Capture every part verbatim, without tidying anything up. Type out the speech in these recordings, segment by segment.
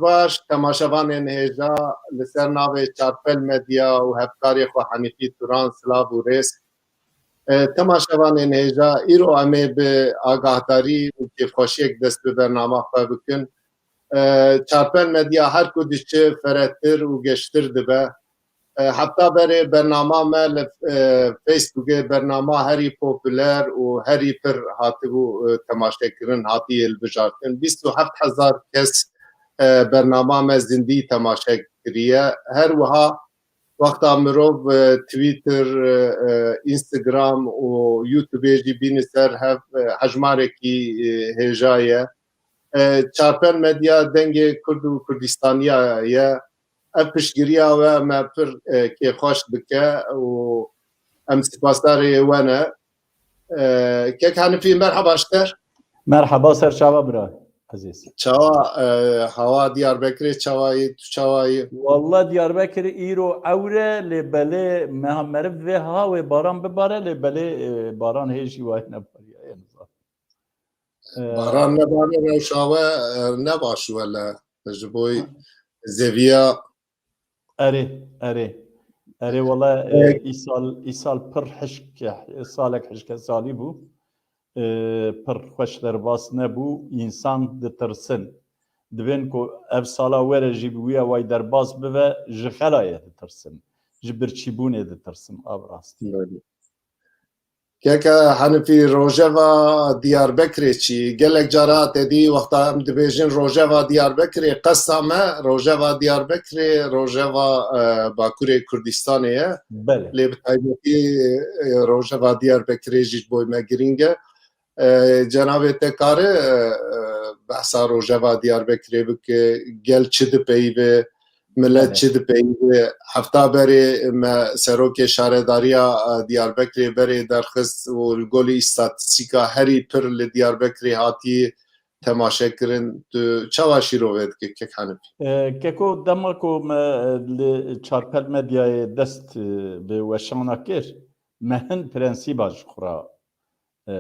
baş, temaşevanên hêja li ser navê Çarpel Medya û hevkarê xwe Henîfî Turan, silav û rêz. E, temaşevanên hêja, îro em ê bi agahdarî û kêfxweşiyek dest bi bernama xwe bikin. E, Çarpel Medya her ku diçe feretir û geştir dibe. E, hefta berê bernama me li, e, Facebookê bernama herî populer û herî pir hatibû, e, temaşekirin, hatiye hilbijartin. Bîst û heft hezar kes, e, bernama me zindî temaşe kiriye. Her wiha wexta mirov, e, Twitter, e, e, Instagram û YouTubeê jî bîne ser hev, e, hejmarekî, e, hêja ye. E, Çarpel Medya dengê Kurd û Kurdistaniya ye. Ev piştgiriya we me pir, e, kêfxweş dike û em spasdarê we ne. E, Kek Henifî, merheba ji te. Merheba, ser çava bira ezîz. Çawa, e, hewa Diyarbekirê çawa yî, tu çawa yî? Walla Diyarbekir îro ewr e, lê belê meha meriv vê ha wê baran bibare, lê belê, e, baran hê jî wayê nebariye, nizam. E, Baran nebare rewşa we, e, ne baş wele ji bo zeviya. Erê, erê. Erê wele, e, Evet. îsal, îsal pir hişk, salek hişke salî bû. E, pir xweş derbas nebû. Însan ditirsin. Dibên ku ev sala were jî bi wî awayî derbas bibe, ji xelayê ditirsin. Ji birçîbûnê ditirsin, a bi rastî. Belê. Keke Henifî, rojeva Diyarbekirê çi? Gelek cara te dî wexta em dibêjin rojeva Diyarbekirê, qesta me rojeva Diyarbekirê, rojeva, e, Bakurê Kurdistanê ye. Belê. Lê bi taybetî, e, rojeva Diyarbekirê jî ji bo me girîng e. E, cenabê te kare, e, e, behsa rojeva Diyarbekirê bike, gel çi dipeyive, Milet Evet. çi dipeyive? Hefta berê me serokê şaredariya, e, Diyarbekirê berê derxist û li gorî îstatîstîka herî pir li Diyarbekirê hatî temaşe kirin. Tu çawa şîrove dike, Kek Henifî? E, Keko, dema ku me, e, li Çarpel Medyayê dest, e, bi weşana kir, me hin prensîba ji xwe re, e,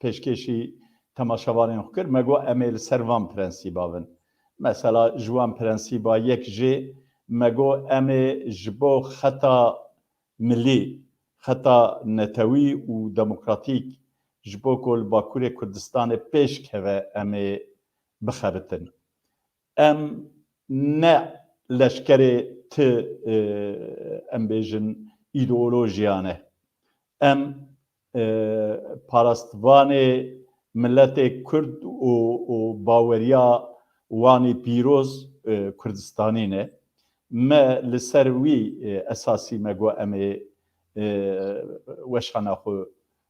pêşkêşî temaşevanên xwe kir, me got, em ê li ser van prensîba bin. Mesela ji wan prensîba yek jê me got, em ê ji bo xeta milî, xeta netewî û demokratîk ji bo ku li Bakurê Kurdistanê pêş keve em ê bixebitin. Em ne leşkerê ti, e, em bêjin, îdeolojiya ne. Em, e, parastvanê miletê Kurd û, û baweriya wan ê pîroz, e, Kurdistanî ne. Me li ser wî, e, esasî me got em ê, e, weşana xwe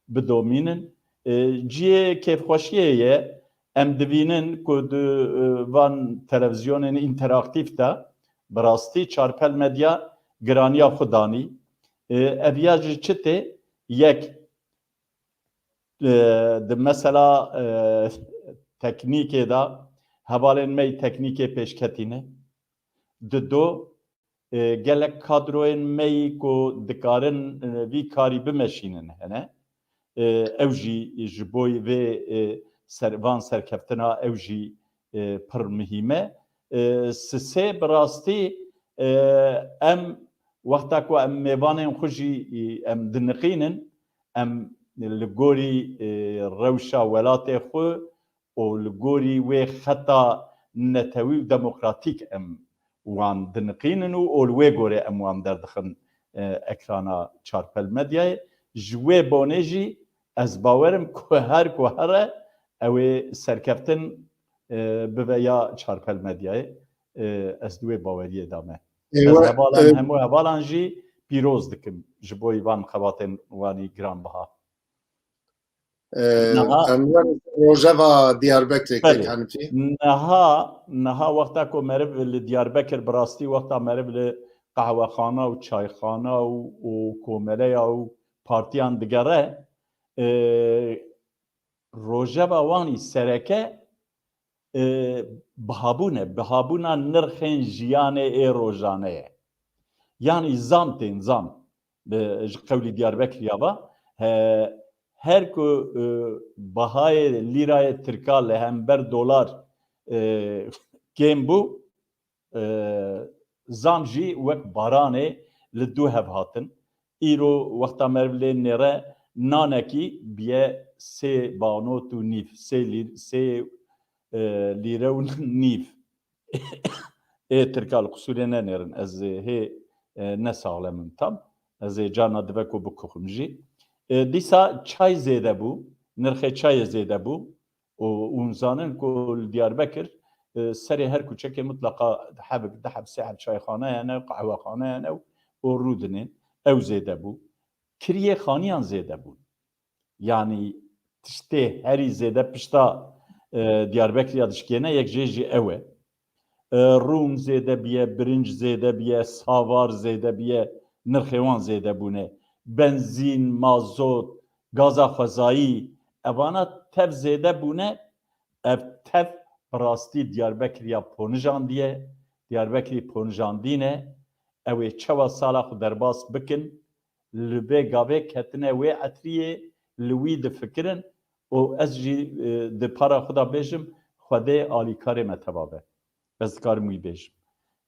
bidomînin. E, cihê kêfxweşiyê ye, em dibînin ku di, e, van televîzyonên înteraktîf de bi rastî Çarpel Medya giraniya xwe danî. E, ev ya ji çi tê? Yek, e, di mesela, e, teknîkê de hevalên me yî teknîkê pêşketî ne. Di do, e, gelek kadroyên me yî ku dikarin, e, vî karî bimeşînin hene. E, ew jî ji bo vê, e, ser, van serkeftina ew jî, e, pir muhîm e. E, sisê bi rastî, e, em wexta ku em mêvanên xwe jî, e, em diniqînin, em li gorî, e, rewşa welatê xwe û li gorî wê xeta netewî û demokratîk em wan diniqînin û, û li wê gorê em wan derdixin, e, ekrana Çarpel Medyayê. Ji wê bonê jî ez bawer im ku her ku here ew ê serkeftin, e, bibe ya Çarpel Medyayê. E, ez di wê baweriyê de me. Ez Êwe, hevalan, e, hemû hevalan jî pîroz dikim ji bo van xebatên wanî giranbiha. E, Niha em werin rojeva Diyarbekirê, Belê. Kek Henifî. Niha, niha wexta ku meriv li Diyarbekir bi rastî wexta meriv li qehwexana û çayxana û, û komeleya û partiyan digere, e, rojeva wanî sereke, e, bihabûn e, bihabûna nirxên jiyanê ê rojane ye. Yanî zam tên, zam. Bi, ji qewlî Diyarbekirî ya va, he, her ku, e, bahayê lîrayê tirka li hember dolar, e, kêm bû. E, zam jî wek baranê li dû hev hatin. Îro wexta meriv lê nêre nanekî biye sê banot û nîv, sê lîr-, sê, e, lîre û nîv. Ê tirka li qisûrê nenêrin, ez, e, hê, e, ne saxlem im tam. Ez ê carna dibe ku bikuxim jî. E, dîsa çay zêde bû, nirxê çayê zêde bû. Û hûn zanin ku li Diyarbekir, e, serê her kuçekê mutlaqa hebik, du heb, sê heb çayxane hene, qehwexane hene û rûdinên ew zêde bû. Kiriyê xaniyan zêde bûn. Yanî tiştê herî zêde pişta, e, Diyarbekirya dişkêne yek jê jî ew e. E, rûn zêde biye, birinc zêde biye, savar zêde biye, nirxê wan zêde bûne. Benzîn, mazot, gaza xwezayî, evana tev zêde bûne. Ev tev bi rastî Diyarbekirya ponijandiye, Diyarbekirî ponijandîne. Ew ê çawa sala xwe derbas bikin? Li vê gavê ketine wê etriyê, li wî difikirin û ez jî, e, di para xwe de bêjim, Xwedê alîkarê me teva be. Ez dikarim wî bêjim.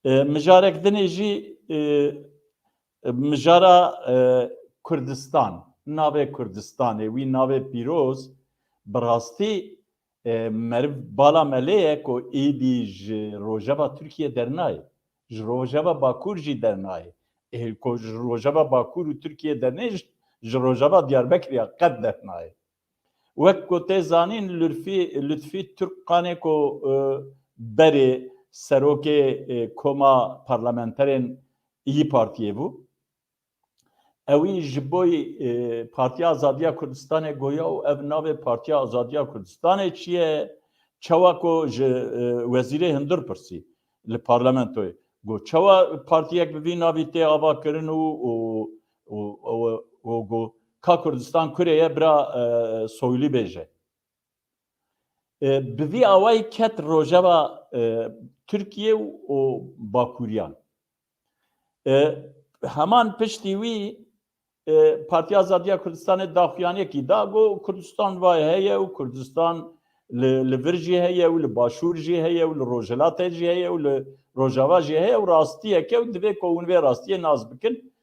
E, mijarek dinê jî, e, mijara, e, Kurdistan, navê Kurdistanê, wî navê pîroz, bi rastî, e, meriv bala me lê ye ku êdî ji rojeva Tirkiye dernayê, ji rojeva Bakur jî dernayê. Ê, ku ji rojeva Bakur û Tirkiye dernê, ji, ji rojeva Diyarbekirê ya qet dernayê. Wek ku tê zanîn, Lütfî, Lütfî Türkkanê ku, e, berê serokê, e, koma parlamenterên İYİ Partiyê bû. Ewî ji bo, e, Partiya Azadiya Kurdistanê goya û ev navê Partiya Azadiya Kurdistanê çi ye? Çawa ku ji, e, wezîrê hundir pirsî li parlamentoyê. Got, çawa partiyek bi vî navî tê avakirin û, û, û, û, û got, ka Kurdistan kurê ye, bira, e, Soylî bêje. E, bi vî awayî ket rojeva, e, Tirkiye û, û Bakuriyan. E, heman piştî wî, e, Partiya Azadiya Kurdistanê daxuyaniyekî da, got, Kurdistan vay heye û Kurdistan li, li vir jî heye û li başûr jî heye û li rojhilatê jî heye û li rojava jî heye û rastiyek e û divê ku hûn vê rastiyê nas bikin.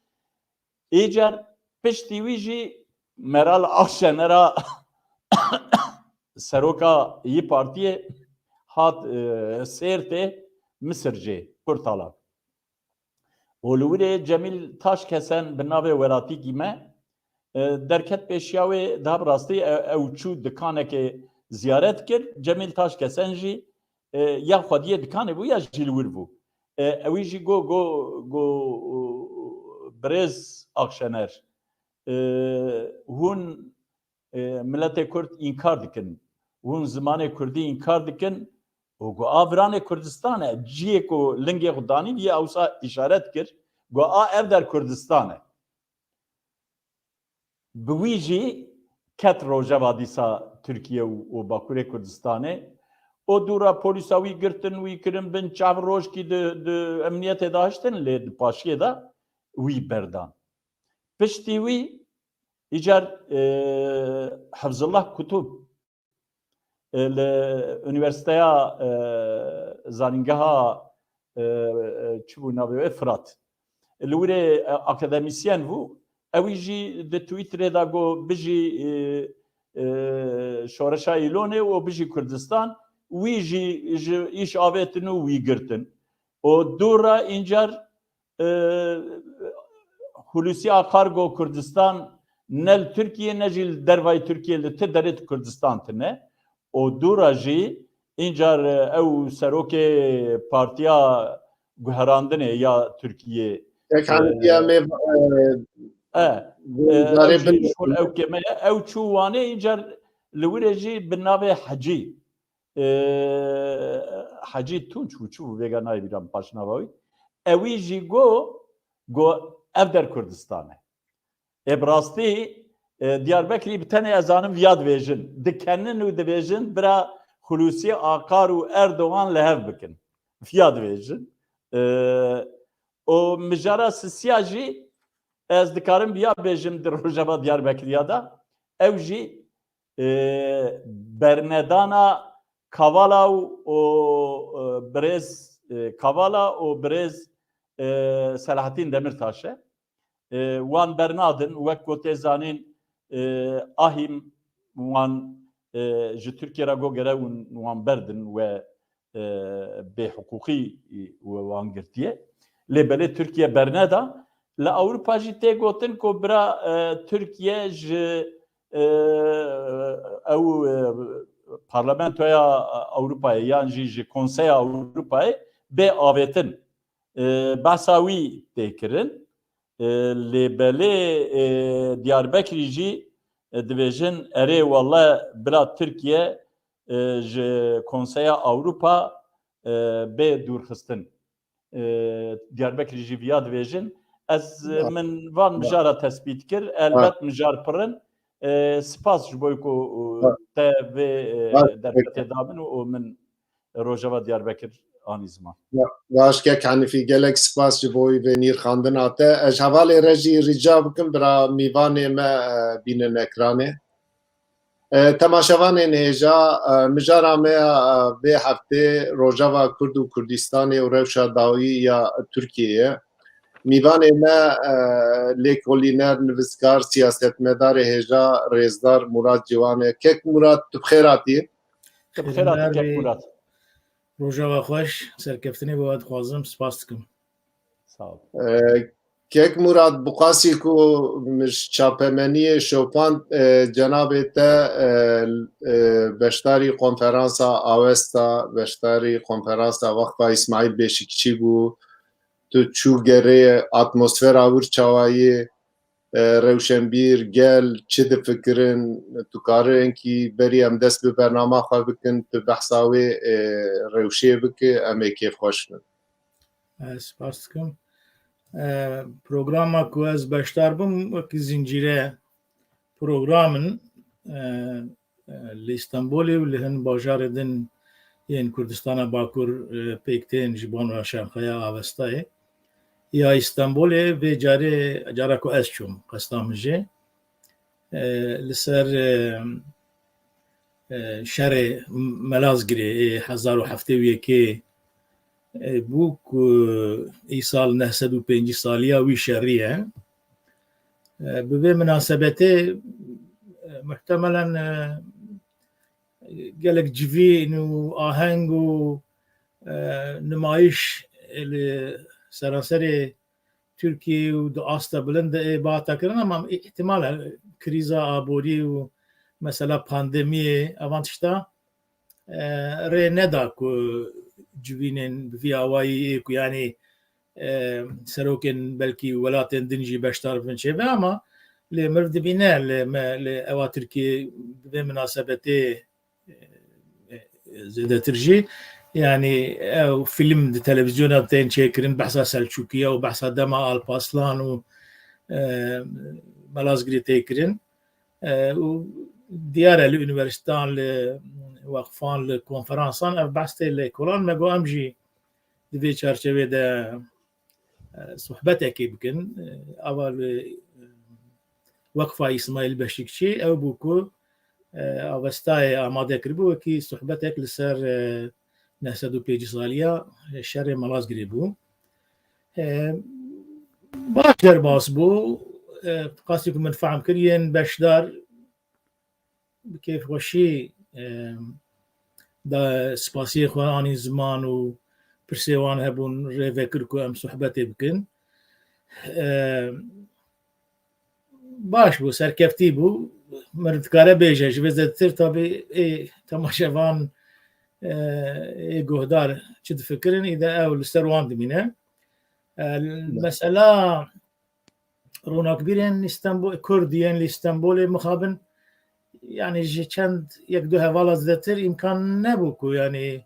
Îcar piştî wî jî Meral Akşener'a seroka yî partiyê hat, e, Sêrtê Misir jê Kurtalan. Û li wirê Cemîl Taşkesen bi navê welatîkî me, e, derket pêşiya wê, daha bi rastî, e, ew çû dikanekê ziyaret kir. Cemîl Taşkesen jî, e, ya xwediyê dikanê bû ya jî li wir bû. E, ewî jî got, got, got, birêz Akşener, e, hûn, e, miletê Kurd înkar dikin, hûn zimanê Kurdî înkar dikin, û got, a viranê Kurdistan e, cihê ku lingê xwe danî, yê ewsa îşaret kir, got, a ev der Kurdistan e. Bi wî jî ket rojeva dîsa Tirkiye û, û Bakurê Kurdistanê. Û dûra polîsa wî girtin, wî kirin bin çav, rojkî di, di emniyetê de hiştin, lê di paşiyê de wî berdan. Piştî wî îcar, e, Hifzullah Kutub, e, li Unîversîteya, e, Zanîngeha, e, e, çi bû navê wê? Firat. Li wirê, e, akademîsyen bû. Ewî jî di Twitterê de got, bijî, e, e, şoreşa Îlonê û bijî Kurdistan. Wî jî ji îş avêtin û wî girtin. Û dû re încar, e, Hulusi Akar got, Kurdistan ne li Tirkiye ne jî li dervayî Tirkiye, li ti derê di Kurdistan tine. Û dû re jî încar, e, ew serokê Partiya Guherandinê ya Tirkiye, Yek e, Hamîdiya me, e, e, e, ew jî bin şol ew kême ye. Ew çû Wanê, încar li wirê jî bi navê Hecî, e, Hecî Tunç bû, çi bû, vêga nayê bîra min paşnava wî. Ewî jî got, got, ev der Kurdistan e. Ê bi rastî, e, Diyarbekirî bi tenê ez zanim viya dibêjin. Dikenin û dibêjin, bira Hulusi Akar û Erdogan li hev bikin. Viya dibêjin. E, û mijara sisiya jî ez dikarim viya bêjim di rojeva Diyarbekiriya de. Ew jî, e, bernedana Kavala û, û, e, birêz, e, Kavala û birêz, e, Selahattin Demirtaş e. E, wan bernadin, wek ku tê zanîn, e, ahîm wan, e, ji Tirkiye re got gere wan berdin we, e, bêhiqûqî we wan girtiye. Lê belê Tirkiye berneda. Li Ewropa jî tê gotin ku bira, e, Tirkiye ji, e, ew, e, Parlamentoya Ewropayê yan jî ji Konseya Ewropayê bê avêtin. E, behsa wî tê kirin. E, lê belê, e, Diyarbekirî jî, e, dibêjin, erê wele bira Tirkiye, e, ji Konseya Ewropa, e, bê dûrxistin. E, Diyarbekirî jî viya dibêjin. Ez, e, Ya. min van Ya. mijara tespît kir. Ya. Elbet mijar pir in. E, spas ji bo ku, e, Ya. te vê, e, Ya. derfetê da min û, û min Rojava Diyarbekir anî ziman. Ya, baş kek Hanifî, gelek spas ji bo vê nîrxandina te. Ez hevalê re jî rica bikim, bira mîvanê me, e, bînin ekranê. E, temaşevanên hêja, e, mijara me ya, e, vê heftê Rojava Kurd û Kurdistanê û rewşa dawî ya Tirkiyeyê ye. Mîvanê me, e, lêkolîner, nivîskar, siyasetmedarê hêja, rêzdar Murat Ciwan e. Kek Murat, tu bi xêr hatî. Tu bi xêr hatî, Xêr kek bê. Murat. Rojava xweş, serkeftinê bo we dixwazim, spas dikim. Sağ ol. Ee, Kek Murat, bi qasî ku min ji çapemeniyê şopand, e, cenabê te, e, e, beşdarî konferansa Awesta, beşdarî konferansa Waqfa Îsmaîl Beşikçî bû. Tu çû gerê, atmosfera wir çawa yê? E, rewşenbîr, gel, çi difikirin? Tu karin kî berî em dest bi bernama xwe bikin, tu behsa wê, e, rewşê bike, em ê kêfxweş bin. Ez spas dikim. E, programa ku ez beşdar bim, wekî zincîre program in. E, e, li Îstanbulê û li hin bajarê din yên Kurdistana Bakur, e, pêk tên ji bo Şanxeya Avestayê. Ya Îstanbulê vê carê, cara ku ez çûm, qesta min jê, e, li ser, e, e, şerê Melazgirê ê hezar û heftê û yekê, e, bû ku îsal neh sed û pêncî saliya wî şerî ye. E, bi vê minasebetê, e, muhtemelen, e, gelek civîn û aheng û, e, nimayîş li seranserê Tirkiyê û di asta bilind de ê bihata kirin, ama îhtimal e krîza aborî û mesela pandemiyê, evan tişta, e, rê neda ku civînên bi vî awayî ê ku, yanî, e, serokên belkî welatên din jî beşdar bibin çêbe, ama lê meriv dibîne lê me, lê ewa Tirkiyê bi vê minasebetê, e, e, zêdetir jî, yanî ew fîlm di televîzyona tên çêkirin, behsa Selçûkiye û behsa dema Alpaslan û, e, Melazgirê tê kirin. E, û diyar e li unîversîteyan, li weqfan, li konferansan ev behs tê lêkolan. Me got em jî di vê çarçevê de, e, sohbetekê bikin. E, ava li, e, Weqfa Îsmaîl Beşikçî ew bû ku, e, Avestayê amade kiribû, wekî sohbetek li ser, e, neh sed û pêncî saliya şerê Malazgirê bû. E, baş derbas bû. E, qasî ku min fehm kir, yên beşdar bi kêfxweşî, e, da spasiyê xwe anî ziman û pirsê wan hebûn, rê vekir ku em sohbetê bikin. E, baş bû, serkeftî bû. Meriv dikare bêje, ji vê zêdetir tabî ê temaşevan, e, ê guhdar çi difikirin, îde ew li ser wan dimîne. E, mesela ronakbîrên Îstanbul, Kurd yên li Îstanbulê mixabin, yanî ji çend yek du hevala zêdetir îmkan nebû ku, yanî,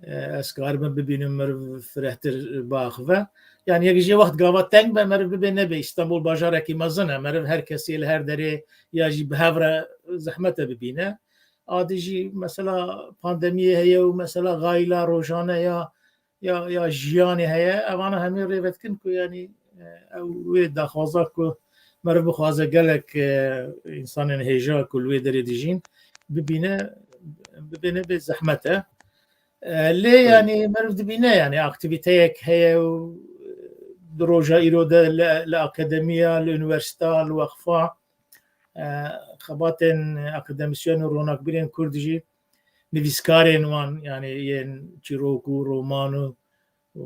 e, ez karibim bibînim, meriv firehtir biaxive. Yanî yek jê wext gava teng be, meriv bibê nebê. Îstanbul bajarekî mezin e, meriv her kesî li her derê ya jî bi hev re zehmet e bibîne. Adî jî mesela pandemiyê heye û mesela xayîla rojane ya ya, ya jiyanê heye, evana hemî rê vedikin ku, yanî, e, ew wê daxwaza ku meriv bixwaze gelek, e, însanên hêja ku li wê derê dijîn bibîne, bibêne vê zehmet e. E, lê, yanî meriv dibîne, yanî aktîvîteyek heye û di roja îro de li, li akademiya, li unîversîta, li weqfa, e, xebatên akademîsyen û ronakbîrên Kurd jî, nivîskarên wan, yanî yên çîrok û roman û, û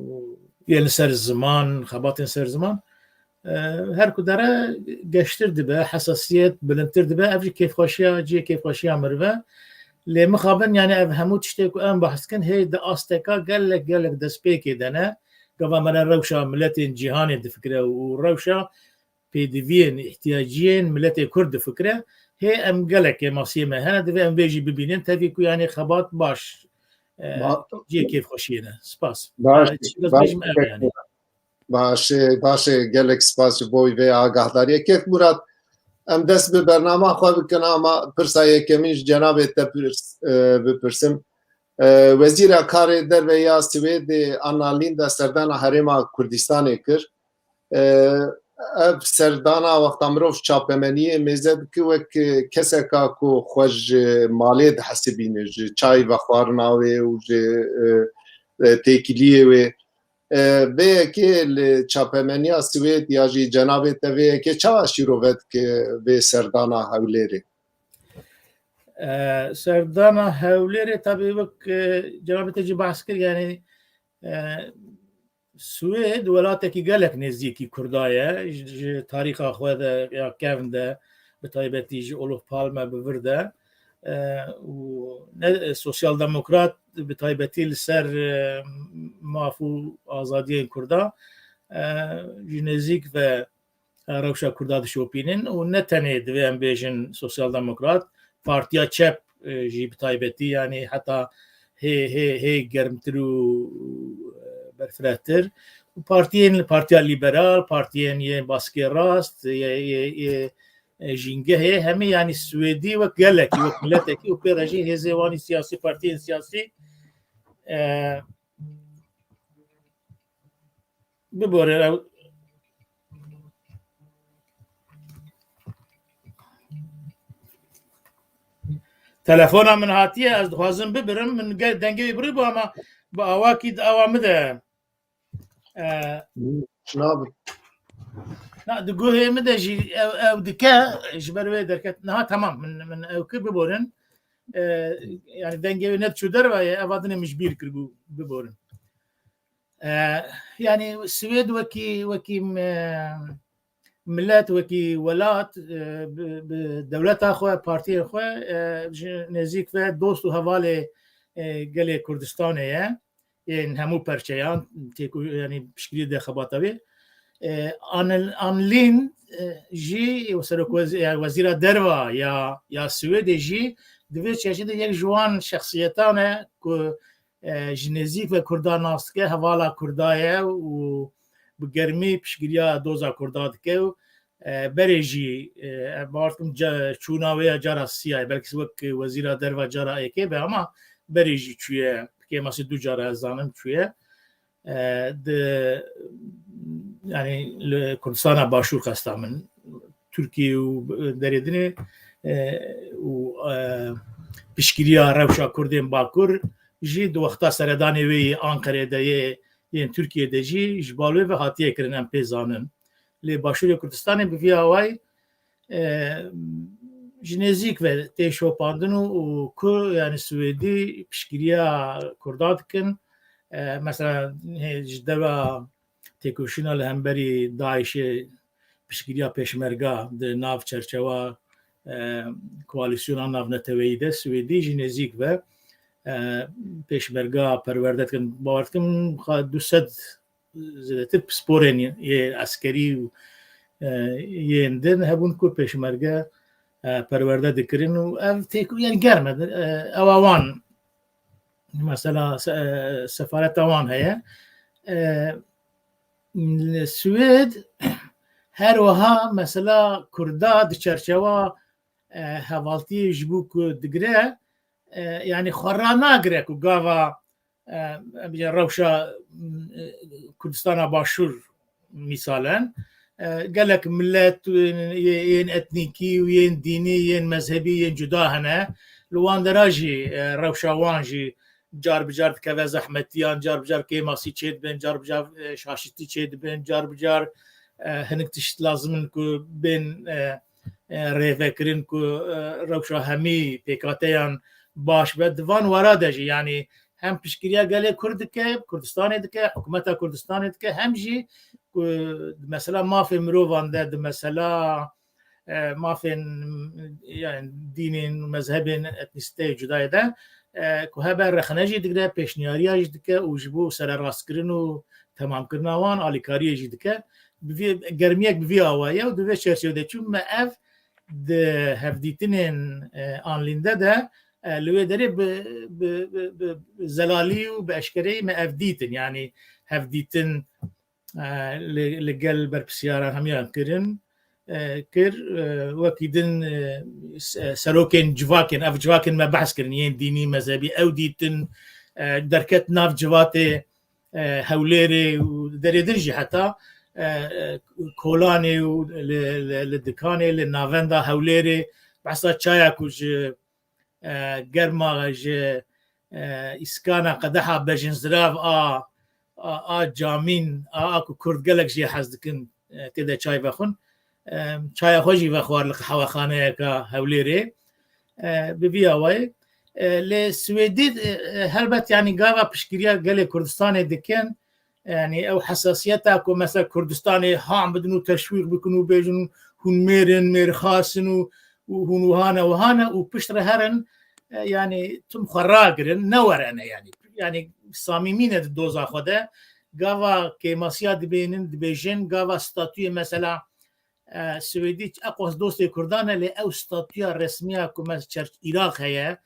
yên li ser ziman, xebatên ser ziman, e, her ku dere geştir dibe, hesasiyet bilindtir dibe, ev jî kêfxweşiya, cihê kêfxweşiya meriv e. Lê mixabin, yanî ev hemû tiştê ku em behs dikin, hê di asteka gelek, gelek destpêkê de ne. Gava me ne rewşa miletên cîhanê difikire û rewşa pêdiviyên, îhtiyaciyên miletê Kurd difikire. Hê em gelek kêmasiyê me hene, divê em vê jî bibînin. Tevî ku, yanî, xebat baş, e, Ma- cihê kêfxweşiyê ne. Spas. Baş, E, çi baş, bêjim ev, yanî. Baş e, baş e, gelek spas ji bo vê agahdariyê. Kek Murat, em dest bi bernama xwe bikin, ama pirsa yekemîn ji cenabê te pirs-, e, bipirsim. E, Wezîra Karê Derve ya Swêdê Anna Linde serdana Herêma Kurdistanê kir. E, ev serdana wexta mirov çapemeniyê mêze dike wek, e, keseka ku xwe ji malê dihesibîne, ji çay vexwarina wê û ji, e, e, têkiliyê wê. E, vê yekê li çapemeniya Swêd ya jî cenabê te vê yekê çawa şîrove dike vê serdana Hewlêrê? E, serdana Hewlêrê tabii wek, e, cenabê te jî behs kir, yanî, e, Swêd welatekî gelek nêzîkî Kurda ye. Ji, ji tarîxa xwe de ya kevn de, bi taybetî ji Olof Palme bi vir de, e, û ne, sosyal demokrat bi taybetî li ser, e, maf û azadiyên Kurda, e, ji nêzîk ve rewşa Kurda dişopînin û ne tenê divê em bêjin sosyal demokrat, partiya çep, e, jî bi taybetî, yanî heta hê, hê, hê germtir û, e, berfirehtir. Û partiyên, partiya liberal, partiyên yên baskê rast, yê, yê, yê, e, jîngehê, hemî, yanî Swêdî wek gelekî, wek miletekî û pê re jî hêzê wan ê siyasî, partiyên siyasî, e, Biborin, ew telefona min hatiye, ez dixwazim bibirim, min ge-, dengê wî birîbû, ama bi awakî di awa min de. E, Çi nabe? Na, di guhê min de jî ew, ew dike, ji ber wê derket. Niha temam, min, min ew kir, biborin. E, yanî dengê wê nediçû derve, eva dinê min ji bîr kiribû, biborin. E, yanî Swêd wekî, wekî, e, milet, wekî welat, e, bi, bi dewleta xwe, partiyên xwe, e, ji nêzîk ve dost û hevalê, e, gelê Kurdistanê ye. Yên hemû perçeyan, têko-, yanî piştgiriyê de xebata wê. E, Anil-, Anlîn, e, jî serok wez-, ya wezîra derva ya, ya Swêdê jî di vê çerçevê de yek ji wan şexsiyetan e ku e, ji nêzîk ve Kurda nas dike, hevala Kurda ye û bi germî piştgiriya doza Kurda dike û, e, berê jî, e, ez bawer dikim ca-, çûna wê ya cara sisiya ye, belkî wek wezîra derva cara êkê be, ama berê jî çûye, bi kêmasî du cara ez zanim çûye. E, di, yanî li Kurdistana Başûr qesta min, Tirkiye û derê dinê, e, û, e, piştgiriya rewşa Kurdên Bakur jî di wexta seredanê wê yê Anqerê de yê, yên Tirkiye de jî ji bal wê ve hatiye kirin, em pê zanin. Lê Başûrê Kurdistanê bi vî awayî, e, ji nêzîk ve tê şopandin û, û ku, yanî Swêdî piştgiriya Kurda dikin. E, mesela, hê, ji deva têkoşîna li hemberî DAIŞê piştgiriya pêşmerga di nav çerçewa, e, koalîsyona navneteweyî de Swêdî jî nêzîk ve, e, pêşmerga perwerde dikin. Bawer dikim, xa-, du sed zêdetir pisporên yê eskerî û, e, yên din hebûn ku pêşmerge, e, perwerde dikirin û ev têk-, yanî germ e, e, ewa wan, mesela se-, e, sefareta wan heye. E, Swêd her wiha mesela Kurda di çerçewa, e, hevaltiyê ji bo ku digire, e, yanî xwe ranagire ku gava, e, em bêjin rewşa, e, Kurdistana Başûr mîsalen, e, gelek milet, e, yên etnîkî û yên dînî, yên mezhebî, yên cuda hene. Li wan dera jî, e, rewşa wan jî car bi car dikeve zehmetiyan, car bi car kêmasî çêdibin, car bi car, e, şaşitî çêdibin, car bi car, e, hinek tişt lazim in ku bên, e, e, rêvekirin ku, e, rewşa hemî pêkateyan baş be. Di van wara de jî, yanî hem piştgiriya gelê Kurd dike, Kurdistanê dike, hikûmeta Kurdistanê dike, hem jî ku di mesela mafê mirovan de, di mesela, e, mafên, yani dînên, mezhebên, etnîsiteyê cudayê de, e, ku hebe rexne jî digre, pêşniyariya jî dike û ji bo sererastkirin û temamkirina wan alîkariyê jî dike. Bi vî, germiyek bi vî awayî ye û di vê çerçevê de çû me ev di hevdîtinên, e, anlînde de, e, li wê derê bi, bi, bi, bi zelalî û bi eşkereyî me ev dîtin. Yanî hevdîtin, e, li, li gel berpirsyara hemiyan kirin, e, kir, e, wekî din, e, se-, serokên civakên, ev civakên me behs kirin, yên dînî, mezhebî, ew dîtin, e, derket nav civatê, e, Hewlêrê û derê din jî heta, e, e, Kolanê û li, li, li Dikanê, li navenda Hewlêrê, behsa çaya ku ji, e, germa, ji, e, îskana qedeha bejinzirav a, a, a camîn, a, a ku Kurd gelek jê hez dikin, e, tê de çay vexwin. E, çaya xwe jî vexwar li qehwexaneyeka Hewlêrê. E, bi vî awayî, e, lê Swêdî, e, e, helbet, yanî gava piştgiriya gelê Kurdistanê dikin, yanî ew hesasiyeta ku mesela Kurdistanê ham bidin û teşwîq bikin û bêjin hûn mêr in, mêrxas in û, û hûn wiha ne, wiha ne û pişt re herin, e, yanî tim xwe ragirin, ne were ne yanî. Yanî samîmî ne di doza xwe de. Gava kêmasiya dibênin, dibêjin, gava statuyê mesela, e, Swêdî eqwas dostê Kurdan e, lê ew statuya resmiya ku me çer-, Iraq heye,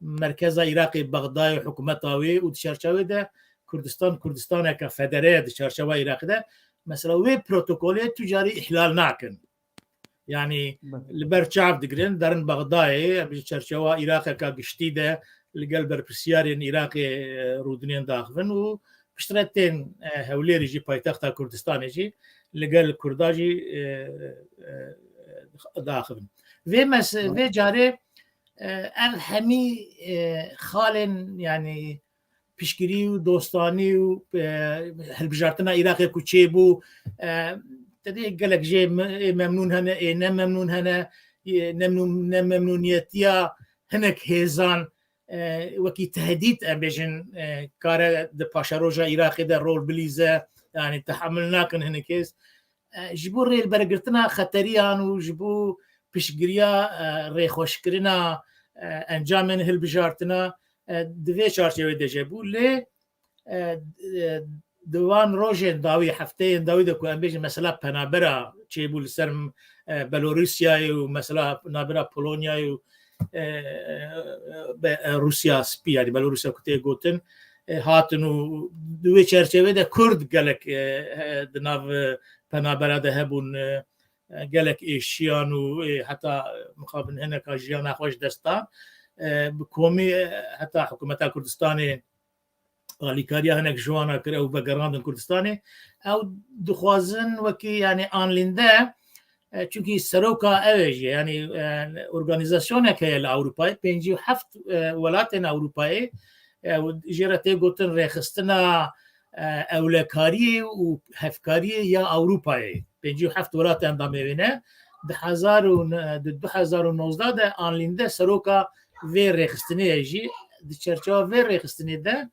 merkeza Iraqê Bexdayê, hikûmeta wê û di çerçevê de Kurdistan, Kurdistaneke federe ye di çerçewa Iraqê de. Mesela wê protokolê tu carî îhlal nakin. Yanî Belê. Li ber çav digirin, derin Bexdayê, em ji çerçewa Iraqeka giştî de li gel berpirsiyarên Iraqê, e, rûdinên daxivin û piştre tên, e, Hewlêrê jî, paytexta Kurdistanê jî, li gel Kurda jî, e, e, daxivin. Vê mes-, Belê. Vê carê, e, ev hemî, e, xalên, yanî piştgirî û dostanî û, e, hilbijartina Iraqê ku çêbû, e, te dê gelek jê me-, ê memnûn hene, ê ne memnûn hene, ê nemnûn-, ne memnûniyetiya hinek hêzan, e, wekî tehdît, em bêjin, e, kare di paşeroja Iraqê de rol bilîze, yanî tehemil nakin hinek hêz. E, ji bo rêlbergirtina xeteriyan û ji bo piştgiriya, e, rêxweşkirina, e, encamên hilbijartina, e, di vê çarçevê de jî bû. Lê, e, e, di van rojên dawî, hefteyên dawî de ku em bêjin mesela penabera çêbû li ser, e, Belorusyayê û mesela penabera Polonyayê û, e, e, be-, e, Rûsya Spî, yanî Belorusya ku tê gotin, e, hatin û di wê çerçevê de Kurd gelek, e, e, di nav, e, penabera de hebûn, e, e, gelek êşiyan û, e, heta mixabin hineka jiyana xwe ji dest dan. E, bi komî, e, heta hikûmeta Kurdistanê alîkariya hinek ji wana kir, ew vegerandin Kurdistanê. Ew dixwazin wekî, yanî, anlînde, e, çunkî seroka ew ê jî, yanî, e, organîzasyonek heye li Ewropayê, pêncî û heft, e, welatên Ewropayê, e, jê re tê gotin rêxistina, e, ewlekariyê û hevkariyê ya Ewropayê. Pêncî û heft welat endamê wê ne. Di hezar û ne-, di du hezar û nozdeh de anlînde seroka vê rêxistinê ye jî. Di çerçewa vê rêxistinê de,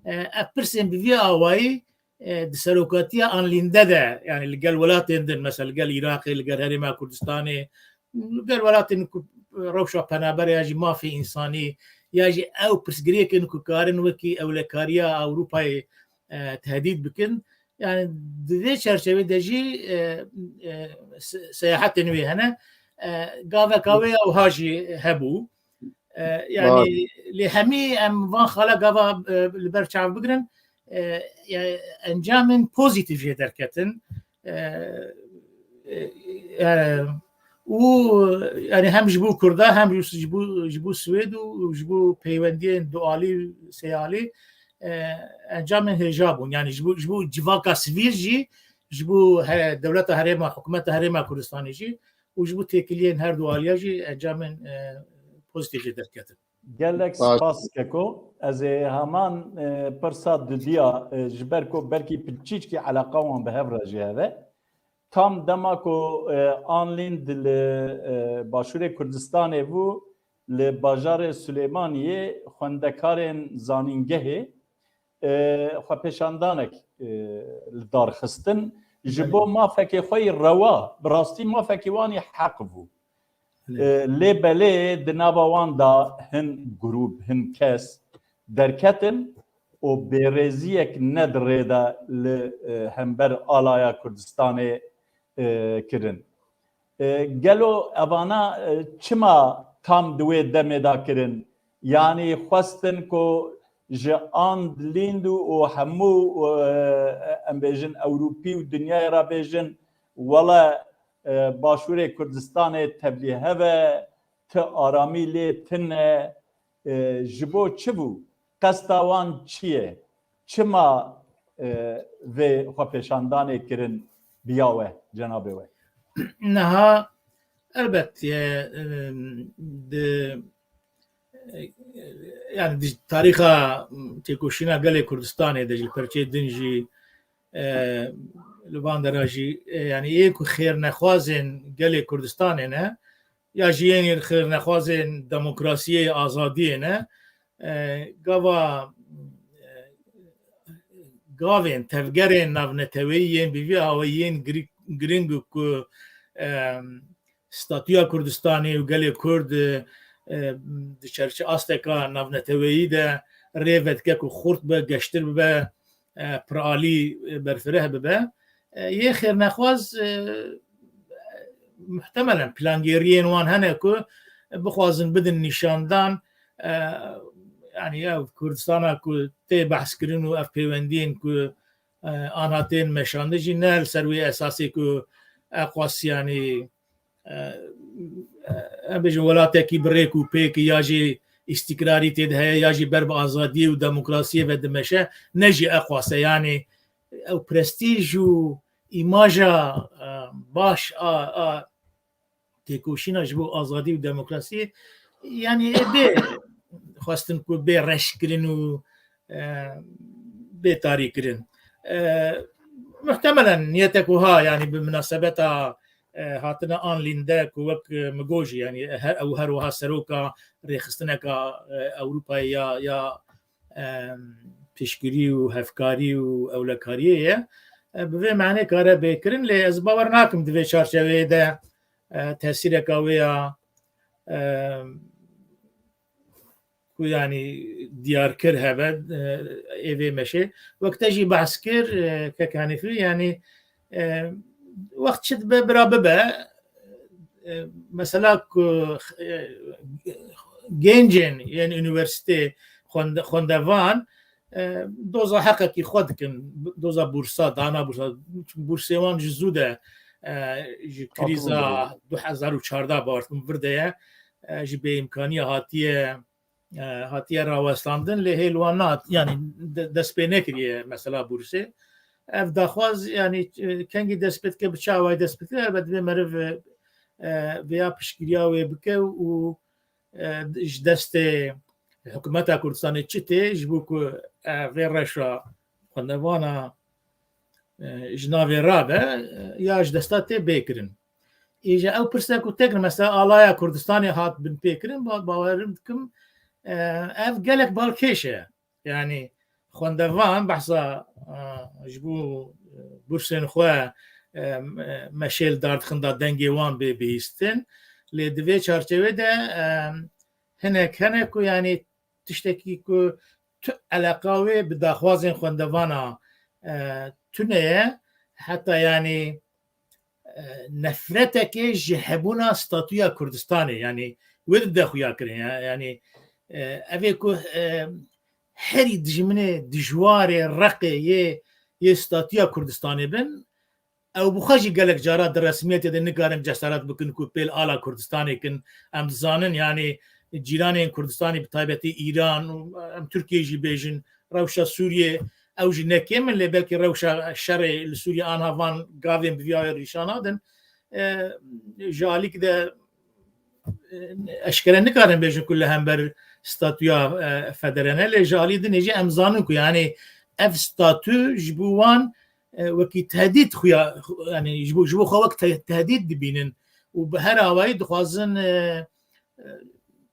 e, ev pirsên bi vî awayî, e, di serokatiya anlînde de, yanî li gel welatên din, mesela li gel Iraqê, li gel Herêma Kurdistanê, li gel welatên ku rewşa penaber ya jî mafê însanî, ya jî ew pirsgirêkên ku karin wekî ewlekariya Ewropayê, e, tehdît bikin. Yanî di vê çerçevê de jî, e, e, se-, seyahetên wê hene. E, gaveka wê ya wiha jî hebû. E, yanî Var. Lê hemî em van xala gava, e, li ber çav bigirin, e, ya encamên pozîtîf jê derketin. E, e, e, û, yanî hem ji bo Kurda, hem ji, ji bo, ji bo Swêd û ji bo peywendiyên dualî, sêalî, e, encamên hêja bûn. Yanî ji bo, ji bo civaka sivîl jî, ji bo he-, dewleta herêma, hikûmeta Herêma Kurdistanê jî û ji bo têkiliyên her du aliya jî encamên, e, pozîtîf jê derketin. Gelek spas Keko. Ez ê heman, e, pirsa dudiya, e, ji ber ku belkî piçîçkî eleqa wan bi hev re jî hebe. Tam dema ku, e, Anlînd li, e, Başûrê Kurdistanê bû, li bajarê Silêmaniyê xwendekarên zanîngehê, e, xwepêşandanek, e, li dar xistin. Ji bo mafekê xwe yî rewa, bi rastî mafekî wan yî heq bû. E, lê belê di nava wan de hin grûp, hin kes derketin û bêrêziyek ne di rê de li, e, hember alaya Kurdistanê, e, kirin. E, gelo evana, e, çima tam di wê demê de kirin? Yanî xwestin ku ji Anlînd û, û hemû, e, em bêjin Ewropî û dinyayê re bêjin, wele, e, Başûrê Kurdistanê tevlî hev e, ti aramî lê tune, e, ji bo çi bû? Qesta wan çi ye? Çima, e, vê xwepêşandanê kirin biya we, cenabê we? Niha elbet, e, e, di, e, yani di tarîxa têkoşîna gelê Kurdistanê de ji perçê din jî, e, li van dera jî, e, yani ê ku xêrnexwazên gelê Kurdistanê ne, ya jî yên xêrnexwazên demokrasiyê, azadiyê ne, e, gava, e, gavên, tevgerên navneteweyî yên bi vî awayî yên giri-, giring û ku, e, statûya Kurdistanê û gelê Kurd, e, e, di çerçe-, asteka navneteweyî de rê vedike ku xurt be, geştir bibe, e, piralî, e, berfireh bibe. E, yê xêrnexwaz, e, muhtemelen plangêriyên wan hene ku bixwazin bidin nîşandan, e, yani ev Kurdistana ku tê behs kirin û ev pêwendiyên ku, e, anha tên meşandin jî ne li ser wê esasê ku Eqwas yani, e, em bêjin welatekî bi rêk û pêk ya jî îstikrarî tê de heye ya jî ber bi azadiyê û demokrasiyê ve dimeşe, ne jî Eqwas e. Yani ew prestîj û îmaja, e, baş a, a têkoşîna ji bo azadî û demokrasiyê, yani bê xwestin ku bê reş kirin û, e, bê tarî kirin. E, muhtemelen niyetek wiha, yani bi minasebeta, e, hatina Anlîn de ku wek, e, min got jî, yani her, ew her wiha seroka rêxistineka, e, Ewropayê ya, ya, e, piştgirî û hevkarî û ewlekariyê ye. E, bi vê manê kare bê kirin, lê ez bawer nakim di vê çarçeveyê de, e, tesîreka wê ya, e, ku yanî diyarkir hebe, e, ê vê meşê. Wek te jî behs kir, e, kek Hanîfî, yanî, e, wext çi dibe bira bibe, e, mesela ku, e, gencên yên unîversîtê xwende-, xwendevan, e, doza heqekî xwe dikin, doza bursa, dana bursa, bursê wan ji zû de, e, ji krîza du hezar û çardeh bawer dikim vir de ye, e, ji bêîmkaniya hatiye, e, hatiye rawestandin, lê hêl wan nehat, yanî de-, dest pê nekiriye mesela bursê. Ev daxwaz, yanî, e, kengî dest pê dike, bi çi awayî dest pê dike, elbet divê meriv, e, vêya piştgiriya wê bike û, e, ji destê hikûmeta Kurdistanê çi tê, ji bo ku, e, vê reşa xwendevana, e, ji navê rabe, e, ya ji desta tê bê kirin. Îja ew pirsek ku têk, mesela alaya Kurdistanê hat binpêkirin, ba-, bawerim dikim, e, ev gelek balkêş e. Yanî xwendevan behsa, e, ji bo, e, bursên xwe, e, me-, meşê li dar dixin da dengê wan bê bihîstin. Lê di vê çarçevê de, e, hinek hene ku yanî tiştekî ku tu eleqa wê bi daxwazên xwendevana, e, tune ye, heta yanî, e, nefretekê ji hebûna statûya Kurdistanê, yanî wê dide xuya kirin, ya-, yanî, e, ev ê ku, e, herî dijminê, dijwarê, reqê yê, yê statûya Kurdistanê bin, ew bi xwe jî gelek cara di resmiyetê de nikarin cesaret bikin ku pêl ala Kurdistanê kin. Em dizanin, yanî cîranên Kurdistanê, bi taybetî Îran û em Tirkiyê jî bêjin, rewşa Sûriyê, ew jî ne kêm in, lê belkî rewşa şerê li Sûriyê anha van gavên bi vî awê rîşa nadin. E, ji alîk de, e, eşkere nikarin bêjin ku li hember statûya, e, federal e, lê ji alî dinê jî em zanin ku, yanî, ev statû ji bo wan, e, wekî tehdît xuya, yanî ji bo, ji bo xwe wek te-, tehdît dibînin û bi her awayî dixwazin, e, e,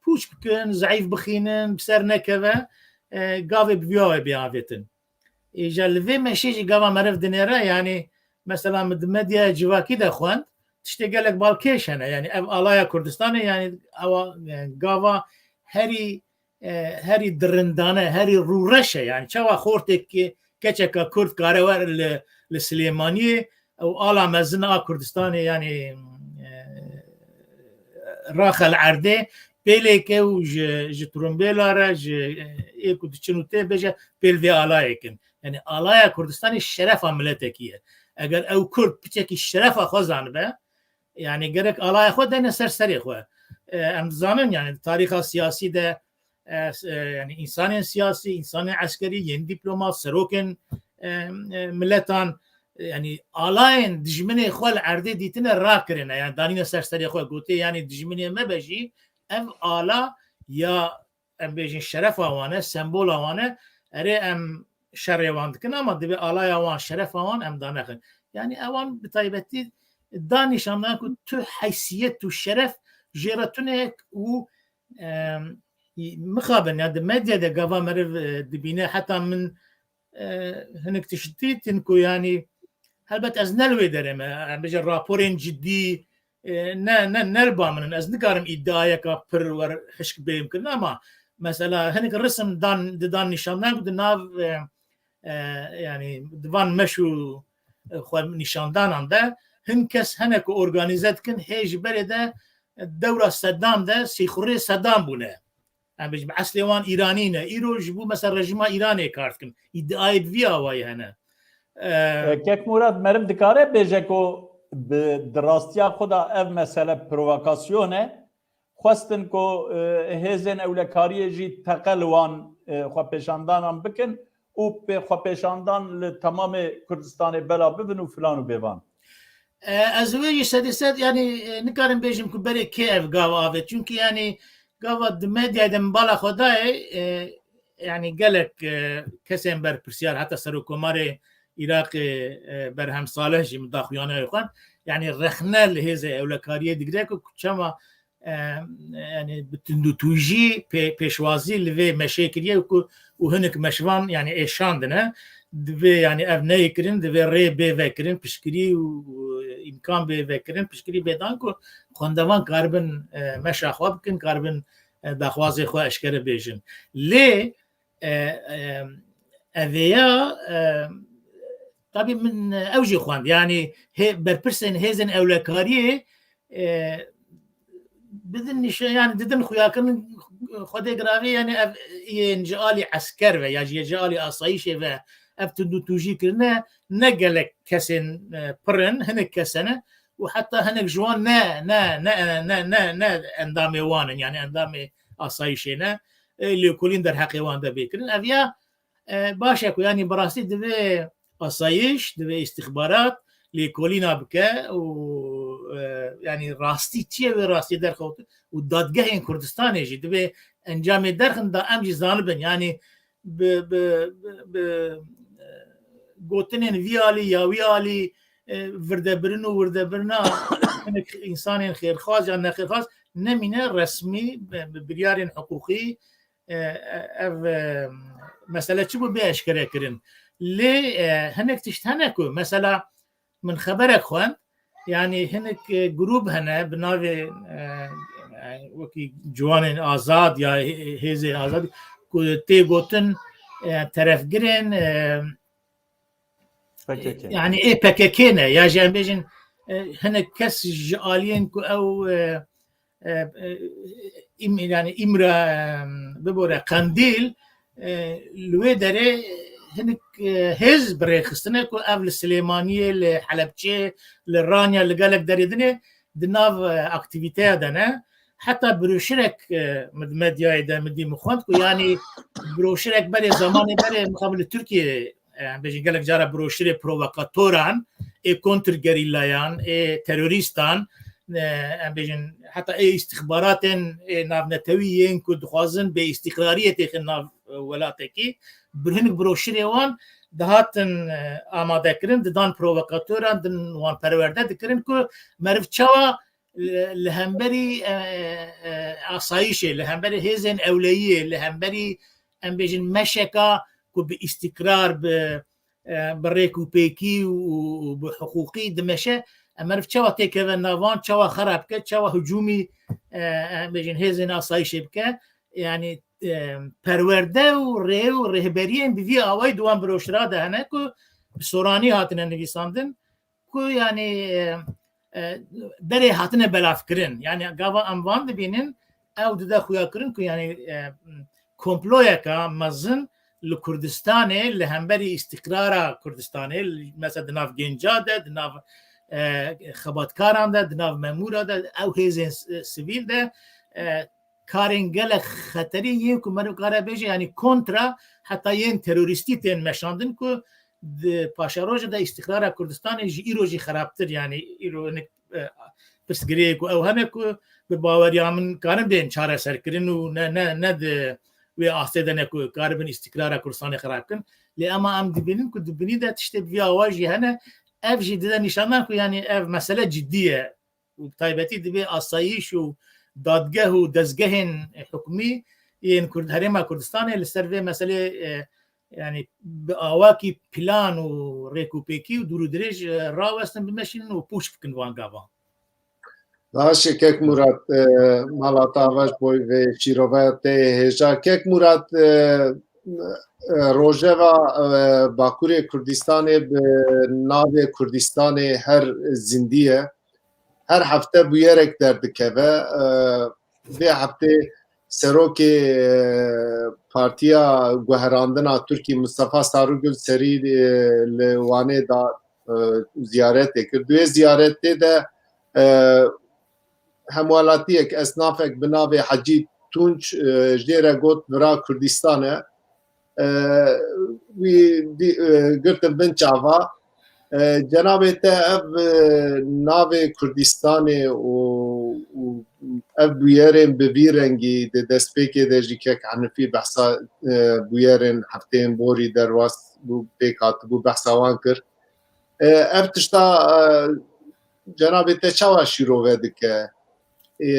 pûç bikin, zeîf bixînin, bi ser nekeve, e, gavê bi vî awayî bê avêtin. Ê, ja li vê meşê jî gava meriv dinêre, yanî mesela min di medyaya civakî de xwend, tiştê gelek balkêş hene, yanî ev alaya Kurdistanê, yanî ewa, yanî gava herî, e, herî dirindane, herî rûreş e, yanî çawa xortêk keçeka Kurd kare were li, li Silêmaniyê, ew ala mezin a Kurdistanê, yanî, e, raxe li erdê, pêlêke û ji, ji trumbêla re, ji, e, ê ku diçin û tê bêje, pêl vê alayê kin. Yanî alaya Kurdistanê şerefa miletekî ye. Eger ew Kurd piçekî şerefa xwe zanibe, yanî gerek alaya xwe dene ser serê xwe. E, em dizanin, yanî di tarîxa siyasî de, e, s-, e, yanî însanên siyasî, însanên eskerî, yên dîplomat, serokên, e, e, miletan, e, yanî alayên dijminê xwe li erdê dîtine rakirine, yanî danîne ser serê xwe, gotiye, yanî dijminê me be jî ev ala ya, em bêjin, şerefa wan e, sembola wan e, erê em şerê wan dikin, ama divê alaya wan, şerefa wan em danexin. Yanî ewan bi taybetî da nîşan dan ku tu heysiyet û şeref jê re tune û, em, mixabin, ya di medya de gava meriv, e, dibîne, heta min, e, hinek tiştî tin ku, yanî, helbet ez ne li wê derê me, em bêje raporên cidî, e, ne, ne, ne li ba min in. Ez nikarim îdiayeka pir wer hişk bêm kirin, ama mesela hinek risim dan, didan nîşandan ku di nav, e, e, yanî di van meş û, e, xwe nîşandanan de hin kes hene ku organîze dikin, hê ji berê de dewra Sedam de sîxurê Sedam bûne. Em bêjin, eslê wan Îranî ne. Îro ji bo mesela rejîma Îranê kar dikin. Îdiayê bi vî awayî hene. E, E, Kek Murad, meriv dikare bêje ku bi, di rastiya xwe de ev mesele provokasyon e. Xwestin ku, e, hêzên ewlekariyê jî teqe li wan, e, xwepêşandanan bikin û pê xwepêşandan li temamê Kurdistanê bela bibin û filan û bêvan. E, ez wê jî sedî sed, yanî, e, nikarim bêjim ku berê kê ev gav avêt. Çunkî, yanî, gava di medyayê de min bala xwe dayê, e, yanî, gelek, e, kesên berpirsiyar, heta Serokkomarê Iraqê, e, Berhem Salih jî min daxuyaniyê xwe. Yanî, rexne li hêzê ewlekariyê digire ku çema, e, yanî, bi tundûtûjî pê-, pêşwazî li vê meşê kiriye ku û hinek meşvan, yanî, êşandine. Divê, yanî, ev neyê kirin, divê rê bê vekirin, piştgirî û, û îmkan bê vekirin, piştgirî bê dan ku xwendevan karibin, e, meşa xwe bikin, karibin, e, daxwazê xwe eşkere bêjin. Lê, e, e, evêya, e, tabî min ew jî xwend. Yanî hê-, berpirsên hêzên ewlekariyê, e, bidin nîşe-, yanî didin xuyakirin Xwedê giravê, yanî ev yên ji alî esker ve ya jî ji alî asayîşê ve ev tundûtûjî kirine, ne gelek kesên, e, pir in, hinek kes hene û heta hinek ji wan ne, ne, ne, ne, ne, ne endamê wan in, yanî endamê asayîşê ne. E, lêkolîn derheqê wan de bê kirin. Ev ya, e, baş e ku, yanî, bi rastî divê asayiş, divê îstixbarat lêkolîna bike û, e, yanî, rastî çi ye, wê rastî derxewtin û dadgehên Kurdistanê jî divê encamê derxin da em jî zanibin. Yanî, bi, bi, bi, bi, e, gotinên vî alî ya wî alî, e, virdebirin û wirdebirina hinek însanên xêrxwaz ya nexêrxwaz nemîne resmî, bi, bi biryarên hiqûqî, e, e, ev, e, mesele çi bû bê eşkere kirin. Lê, e, hinek tişt hene ku mesela min xeberek xwend, yanî hinek, e, grûb hene bi navê, e, e, wekî Ciwanên Azad ya Hê-, Hêzên Azad ku tê gotin, e, terefgirên, e, P K K. Yanî ê P K K ne, ya jî em bêjin, e, hinek kes ji aliyên ku ew, e, e, e, Îm-, yanî Îmra, e, bibore Qendîl, e, li wê derê hinek, e, hêz bi rê xistine ku ev li Silêmaniyê, li Helebçê, li Ranya, li gelek derê dinê di nav, e, aktîvîteya de ne. Heta broşurek, e, min di medyayê de min dî min xwend ku, yanî, broşurek berê, zamanê berê mixabin li Tirkiyê, e, em bêjin, gelek cara broşurê provokatoran, ê kontrgerîlayan, ê terorîstan, e, em bêjin, heta ê îstixbaratên, ê navnetewî yên ku dixwazin bê îstiqrariyê têxin nav, e, welatekî, bi hinek broşirê wan dihatin, e, amade kirin, didan provokatoran, din wan perwerde dikirin ku meriv çawa li, li hemberî, e, e, asayişê, li hemberî hêzên ewleyiyê, li hemberî, em bêjin, meşeka ku bi îstîqrar, bi, e, bi rêk û pêkî û, û bi hiqûqî dimeşe, em meriv çawa têkeve navan, çawa xera bike, çawa hicûmî, e, em bêjin, hêzên asayişê bike. Yanî, e, perwerde û rê û rêhberiyên bi vî awayî di wan broşira de hene ku bi soranî hatine nivîsandin. Ku, yanî, e, e, berê hatine belavkirin. Yanî gava em van dibînin, ew dide xuyakirin ku, yanî, e, komployeka mezin li Kurdistanê, li hemberî îstîqrara Kurdistanê, li, mesela di nav genca de, di nav, e, xebatkaran de, di nav memûra de, ew hêzên s-, sivîl de, e, karên gelek xeterî yên ku meriv kare bêje, yanî kontra heta yên terorîstî tên meşandin ku di paşeroja de îstîqrara Kurdistanê ji îro jî xerabtir, yanî îro hinek, e, pirsgirêk û ew hene ku bi baweriya min karin bên çareserkirin û ne, ne, ne di wê astê de ne ku karibin îstîqrara Kurdistanê xerab kin. Lê ema em dibînin ku di binî de tiştê bi vî awa jî hene, ev jî dide nîşandan ku, yanî, ev mesele cidî ye. Û bi taybetî divê asayîş û dadgeh û dezgehên hikûmî yên Kurd-, Herêma Kurdistanê li ser vê meselê, e, yanî bi awakî plan û rêk û pêkî û dûr û dirêj, e, rawestin, bimeşînin û pûç bikin van gavan. Baş e, kek Murat, e, mala te ava ji bo vê şîrove tê hêja. Kek Murat, e, e, rojeva, e, Bakurê Kurdistanê bi navê Kurdistanê her zindî ye. Her hefte bûyerek derdikeve. E, vê heftê serokê, e, Partiya Guherandina Tirkî Mustafa Sarıgül serî, e, li Wanê da, e, ziyaretê kir. Di wê ziyaretê de, e, hemwelatiyek, esnafek bi navê Hecî Tunç, e, jê re got vira Kurdistan e. E, wî dî-, e, girtin bin çava. E, cenabê te ev, e, navê Kurdistanê û, û ev bûyerên bi vî rengî di destpêkê de jî kek Henifî behsa, e, bûyerên hefteyên borî derbas bû, pêk hatibû, behsa wan kir. E, ev tişta, e, cenabê te çawa şîrove dike? E,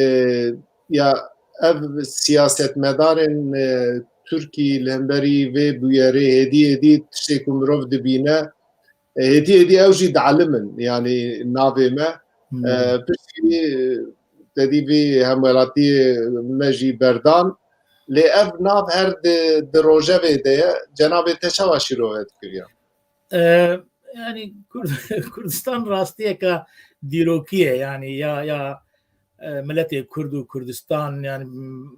ya ev siyasetmedarên, e, Tirkî li hemberî vê bûyerê hêdî hêdî tiştê ku mirov dibîne, e, hêdî hêdî ew jî dielimin, yanî navê me. Hmm. E, piştî, e, te dî vî hemwelatiyê me jî berdan. Lê ev nav her di, di rojevê de ye. Cenabê te çawa şîrove dikiriya? E, yanî Kurd-, Kurdistan rastiyeka dîrokî ye, yanî ya, ya, e, miletê Kurd û Kurdistan, yanî, m-,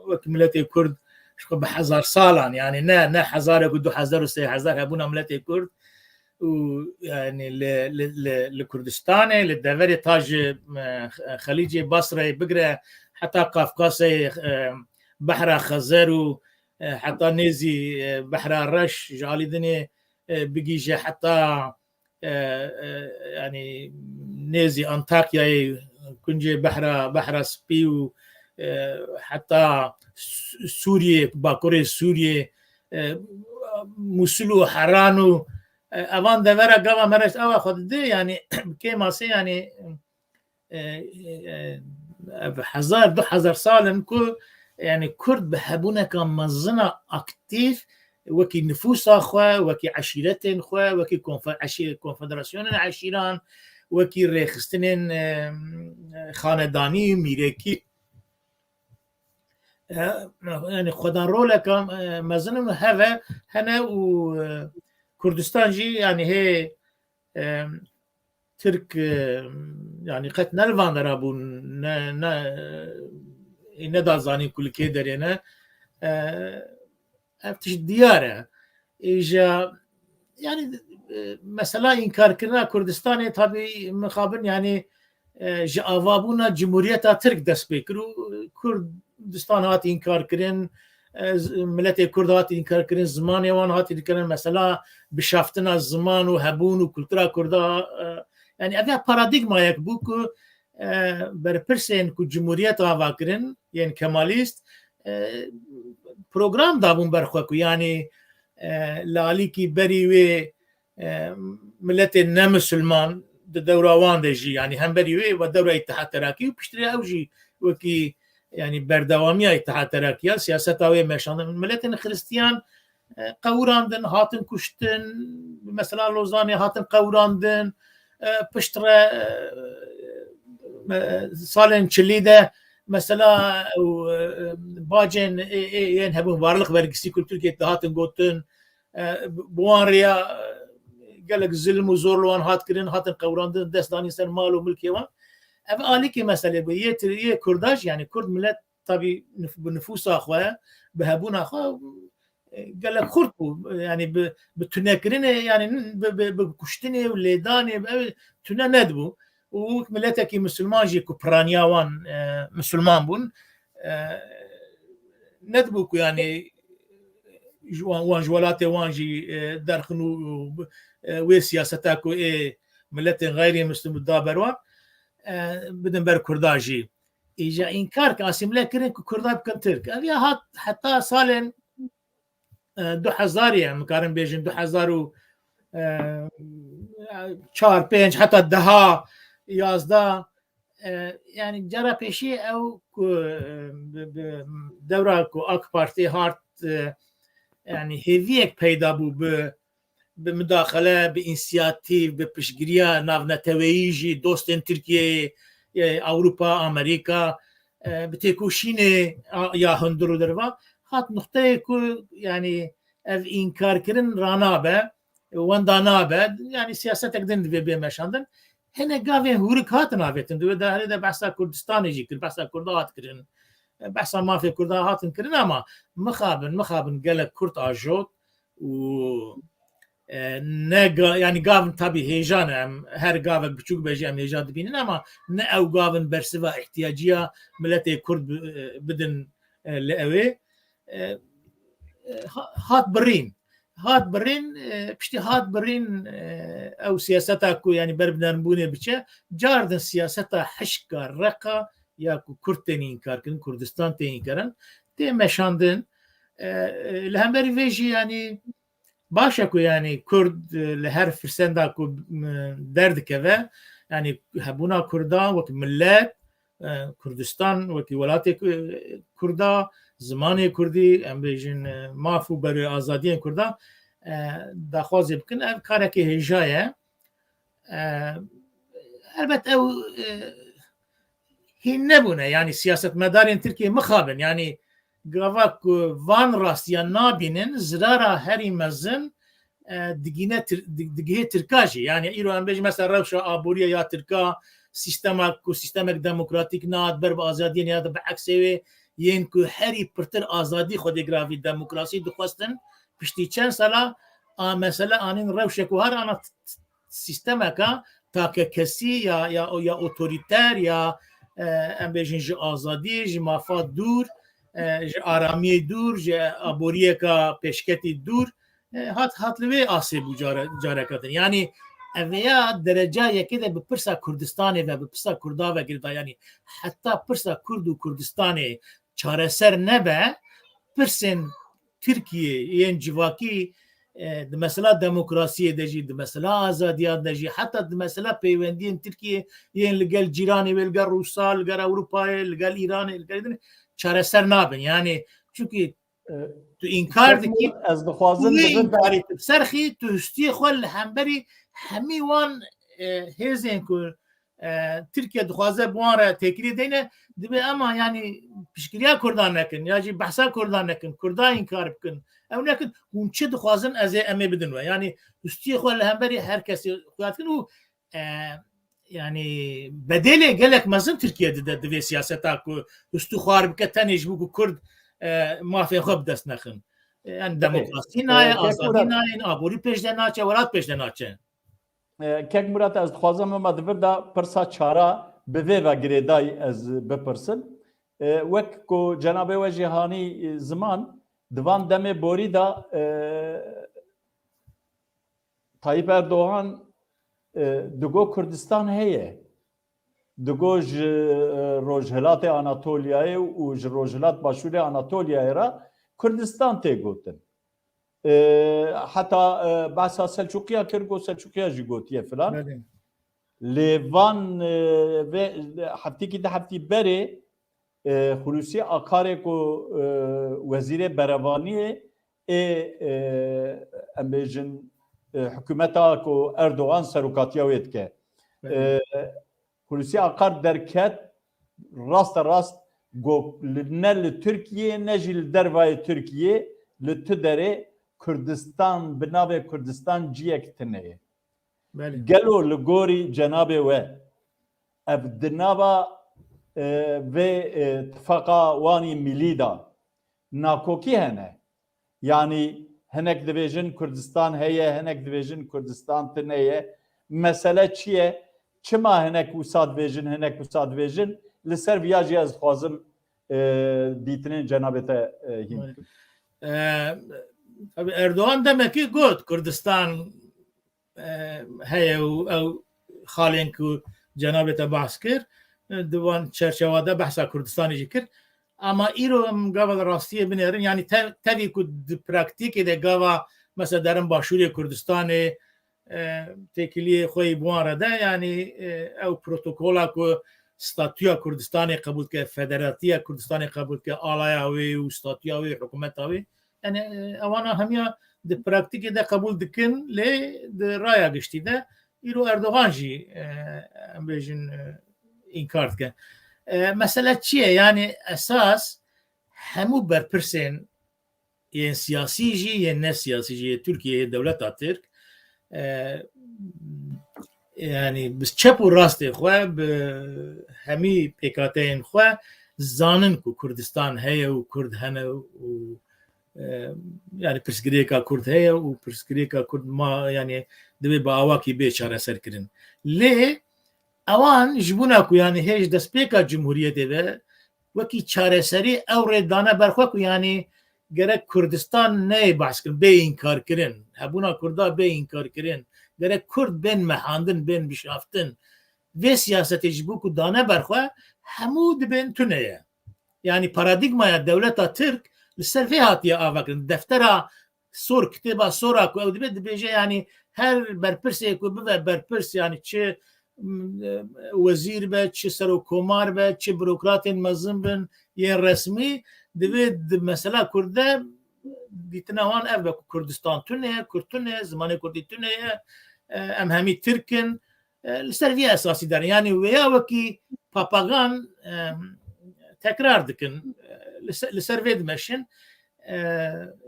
wek miletê Kurd ji xwe bi hezar salan, yanî ne, ne hezarek û du hezar û sê hezar hebûna miletê Kurd û, yanî li, li, li, li Kurdistanê, li deverê ta ji, e, Xelîcê Basrayê bigire heta Kafkasê, e, behra Xezer û, e, heta nêzî, e, behra Reş ji alî dinê, e, bigihîje heta, e, e, yanî nêzî Antakyayê, kuncê behra, behra Spî û, e, heta Su-, Sûriyê, bakurê Sûriyê, e, Mûsil û Heran û, e, evan devera gava me re ewa xwe didê, yanî bi kêmasê, yanî e, e, ev hezar, du hezar sal in ku, yanî, Kurd bi hebûneka mezin a aktîf, wekî nifûsa xwe, wekî eşîretên xwe, wekî konfe-, eşî-, konfederasyonên eşîran, wekî rêxistinên, e, xanedanî, mîrekî, e, yanî, xwedan roleka, e, mezin in û heve hene û, e, Kurdistan jî, yanî, hê, e, Tirk, e, yanî qet ne li van dera bûn, ne, ne, ê nedazanîn ku li kê derê ne. E, ev tişt diyar e. Îja, yanî, e, mesela înkarkirina Kurdistanê tabî mixabin, yanî, e, ji avabûna Cumhuriyeta Tirk dest pê kir û Kurdistan hat înkarkirin, e, z-, miletê Kurd hat înkarkirin, zimanê wan hat înkarkirin, mesela bişaftina ziman û hebûn û kultura Kurda, e, yanî ev ya paradîgmayek bû ku e, berpirsên ku cumhuriyet ava kirin, yên Kemalîst, e, program dabûn ber xwe ku, yanî, e, li alîkî berî wê, e, miletên ne misilman di dewra wan de jî, yanî hemberî wê ve dewra Îtihad Terakî û piştre ew jî wekî, yanî berdewamiya Îtihad Terakî ya siyaseta wê meşandin. Miletên Xiristiyan, e, qewirandin, hatin kuştin, mesela Lozanê hatin qewirandin, e, piştre, e, e, salên çilî de mesela ew, e, bacên ê, ê, yên hebûn varlık vergisi ku Tirkiye dihatin gotin, e, bi wan rêya, e, gelek zilm û zor li wan hat kirin, hatin qewirandin, dest danî ser mal û milkê wan. Ev alîkê meselê bû. Yê Tir-, yê Kurda jî, yanî Kurd milet tabî nif-, bi nifûsa xwe, bi hebûna xwe, e, gelek xurt bû. Yanî bi, bi tunekirinê, yanî bi, bi, bi kuştinê û lêdanê, bi ev tune nedibû. Û wek miletekî misilman jî ku piraniya wan, e, misilman bûn, e, nedibû ku, yanî, ji wan, wan ji welatê wan jî, e, derxin û, û, e, wê siyaseta ku ê miletên xeyrî misilman da ber wan, e, bidin ber Kurda jî. Îja înkar ke asîmle kirin ku Kurda bikin Tirk. Ev ya hat heta salên, e, du hezarî, em karin bêjin du hezar û, e, çar, pênc, heta deha, yazdeh, e, yanî cara pêşî ew ku, e, bi, bi dewra ku AK Partî hat, e, yanî hêviyek peyda bû bi bi midaxele, bi însiyatîf, bi piştgiriya navneteweyî jî dostên Tirkiyeyê, e, Ewropa, Amerîka, e, bi têkoşînê a, ya hundir û derva hat nuqteyê ku, yanî, ev înkarkirin ranabe, wenda nabe, yanî siyasetek din divê bê meşandin. Hinek gavên hûrik hatin avêtin. Di wê dairê de behsa Kurdistanê jî kir, behsa Kurda hat kirin, behsa mafê Kurda hatin kirin, ama mixabin, mixabin gelek Kurd ajot, û, e, ne ga-, yanî gavin tabî hêja ne, em her gavek biçûk be jî em hêja dibînin, ama ne ew gavin bersiva ihtiyaciya miletê Kurd bi-, e, bidin, e, li ewê. E, e, ha-, hat birîn. Hat birîn, e, piştî hat birîn, e, ew siyaseta ku, yanî, ber bi nermbûnê biçe, cardin siyaseta hişka, reqa ya ku Kurd tên înkar kirin, Kurdistan tên înkar kirin, tê meşandin. E, e, li hemberî vê jî, yanî, baş e ku, yanî, Kurd, e, li her firsenda ku, e, derdikeve, yanî, hebûna Kurda wek milet, e, Kurdistan wekî welatê, e, Kurda, zimanê Kurdî, em bêjin, e, maf û berê azadiyên Kurda, e, daxwazê bikin. Ev karekê hêja ye. E, elbet ew, e, hîn nebûne. Yanî siyasetmedarên Tirkiyê mixabin. Yanî gava ku van rastiyan nabînin, zirara herî mezin, e, digîne Tir-, di-, digihê Tirka jî. Yanî îro em bêjin mesela rewşa aboriya ya Tirka, sîstema ku sîstemek demokratîk nehat ber bi azadiyê, ya da bi eksê wê, yên ku herî pirtir azadî xwedê giravî demokrasî dixwestin, piştî çend sala a mesele anîn rewşek wiha re ana t-, t-, sîstemeka takekesî ya, ya, ya otorîter ya, e, em bêjin ji azadiyê, ji mafa dûr, e, ji aramiyê dûr, ji aboriyeka pêşketî dûr, e, hat, hat li wê asê bû care-, careke din. Yanî ev ya dereca yekê de bi pirsa Kurdistanê ve, bi pirsa Kurda ve girêdayî. Yanî heta pirsa Kurd û Kurdistanê çareser nebe, pirsên Tirkiyê yên civakî, e, di mesela demokrasiyê de jî, di mesela azadiyan de jî, heta di mesela peywendiyên Tirkiyê yên li gel cîranê wê, li gel Rûsa, li gel Ewropayê, li gel Îranê, li gel din çareser nabin. Yanî, çunkî, e, tu înkar dikî, ez dixwazim tu wê înkarî tu serxî, tu hustiyê xwe li hemberî hemî wan, e, hêzên ku e, Tirkiye dixwaze bi wan re têkilî deyne, dibê ema, yanî, piştgiriya Kurdan nekin, ya jî behsa Kurdan nekin, Kurda înkar bikin. Ew nekin, hûn çi dixwazin ez ê em ê bidin we. Yanî, hustiyê xwe li hemberî her kesê xuya dikin û, e, yanî, bedêlê gelek mezin Tirkiye dide di vê siyaseta ku hustû xwar bike tenê ji bo ku Kurd, e, mafê xwe bi dest nexin. E, yanî, demokrasî nayê, e, azadî nayê, aborî pêş de naçe, welat pêş de naçe. E, Kek Murat, ez dixwazim ema di vir de pirsa çara bi vê ve girêdayî ez bipirsim. E, wek ku cenabê we jî hanî, e, ziman, di van demê borî de, e, Tayyip Erdogan, e, digo Kurdistan heye. digo ji, e, rojhilatê Anatoliyayê û ji rojhilat başûrê Anatoliyayê re Kurdistan tê gotin. E, heta, e, behsa Selçûqiya kir, got Selçûqiya jî gotiye filan. Belê. Lê van, e, ve heftîkî di heftî berê, e, Xulûsî Akarê ku, e, wezîrê berevaniyê ê, e, em bêjin, e, hikûmeta ku Erdogan serokatiya wê dike. Belê. E, Xulûsî Akar derket, raste rast got, li, ne li Tirkiyê ne jî li dervayê Tirkiyê, li tu derê Kurdistan, bi navê Kurdistan ciyek tune ye. Belê. Gelo li gorî cenabê we ev di nava, e, vê, e, tifaqa wanî milî de nakokî hene? Yanî hinek dibêjin Kurdistan heye, hinek dibêjin Kurdistan tune ye. Mesele çi ye? Çima hinek wisa dibêjin, hinek wisa dibêjin? Li ser viya jî ez dixwazim, e, dîtinên cenabê te, e, hîn bikim. E, tabii Erdogan demekî got Kurdistan, e, heye û ew xalên ku cenabê te behs kir, e, di wan çerçewa de behsa Kurdistanê jî kir. Ama îro em gava li rastiyê binêrin, yanî te-, tevî ku di praktîkê de gava mesela derin başûrê Kurdistanê, e, têkiliyê xwe yî bi wan re de, yanî, e, ew protokola ku statûya Kurdistanê qebûl dike, federatiya Kurdistanê qebûl dike, alaya wê û statûya wê, hikûmeta wê, yanî, e, ewana hemiya di praktîkê de qebûl dikin, lê di raya giştî de îro Erdogan jî, e, em bêjin, e, înkar dike. E, mesele çi ye? Yanî esas hemû berpirsên yên siyasî jî, yên ne siyasî jî, yê Tirkiyeyê, yê dewleta Tirk, e, yanî bi çep û rastê xwe, bi hemî pêkhateyên xwe zanin ku Kurdistan heye û Kurd hene û, e, yanî pirsgirêka Kurd heye û pirsgirêka Kurd ma, yanî divê bi awakî bê çareserkirin. Lê ewan ji bona ku, yanî hê ji destpêka Cumhuriyetê ve wekî çareserî ew rê dane ber xwe ku, yanî gerek Kurdistan neyê behs kirin, bê înkarkirin. Hebûna Kurda bê înkarkirin. Gerek Kurd bên mehandin, bên bişaftin. Vê siyasetê ji bo ku dane ber xwe, hemû dibên tune ye. Yanî paradîgmaya dewleta Tirk li ser vê hatiye avakirin. Deftera sor, kitêba sor a ku ew dibe, dibêje, yanî her berpirsê ku bibe berpirs, yanî çi, m, e, wezîr be, çi serokkomar be, çi burokratên mezin bin, yên resmî, divê di mesela Kurd de dîtina wan ev be ku Kurdistan tune ye, Kurd tune ye, zimanê Kurdî tune ye, e, em hemî Tirk in. E, li ser vî esasî derin. Yanî wêya wekî papagan, e, tekrar dikin. E, li ser, li ser vê dimeşin. E,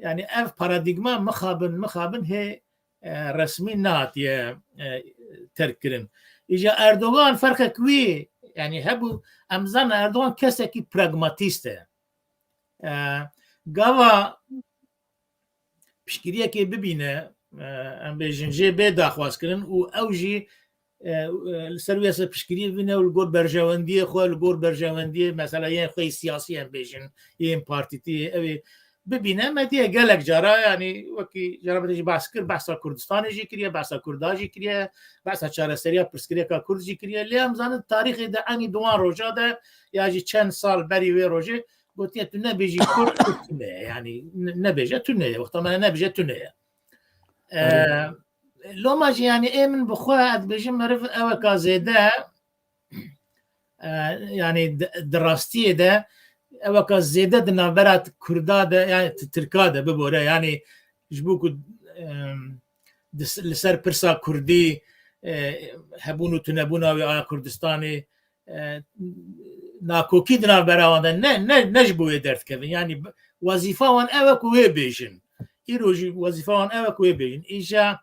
yanî ev paradîgma mixabin, mixabin hê, e, resmî nehatiye, e, terk kirin. Îja Erdogan ferqek wî, yanî hebû, em zanin Erdogan kesekî pragmatîst e. E, gava piştgiriyekê bibîne, e, em bêjin jê bê daxwazkirin û ew jî, e, e, li ser wê ser piştgiriyê bibîne û li gor berjewendiyê xwe, li gor berjewendiyê mesela yên xwe yê siyasî em bêjin, yên partîtî, ew ê bibîne. Me diye gelek cara, yanî wekî cara me jî behs kir, behsa Kurdistanê jî kiriye, behsa Kurda jî kiriye, behsa çareseriya pirsgirêka Kurd jî kiriye. Lê em zanin tarîxê de enî di wan roja de ya jî çend sal berî wê rojê gotiye, tu nebêjî Kurd, Kurd tune ye. Yanî ne-, nebêje tune ye. Wexta me ne nebêje tune ye. Ee, loma jî yanî ê min bi xwe ez dibêjim meriv eweka zêde, e, yanî di, di rastiyê de eweka zêde di navbera Kurda de, yanî Tirka de bibore. Yanî ji bo ku, em, di s-, li ser pirsa Kurdî, e, hebûn û tunebûna wê aya Kurdistanê, e, nakokî di navbera wan de ne, ne, ne ji bo wê derdikevin. Yanî b-, wezîfa wan ew e ku wê bêjin. Îro jî wezîfa wan ew e ku wê bêjin. Îja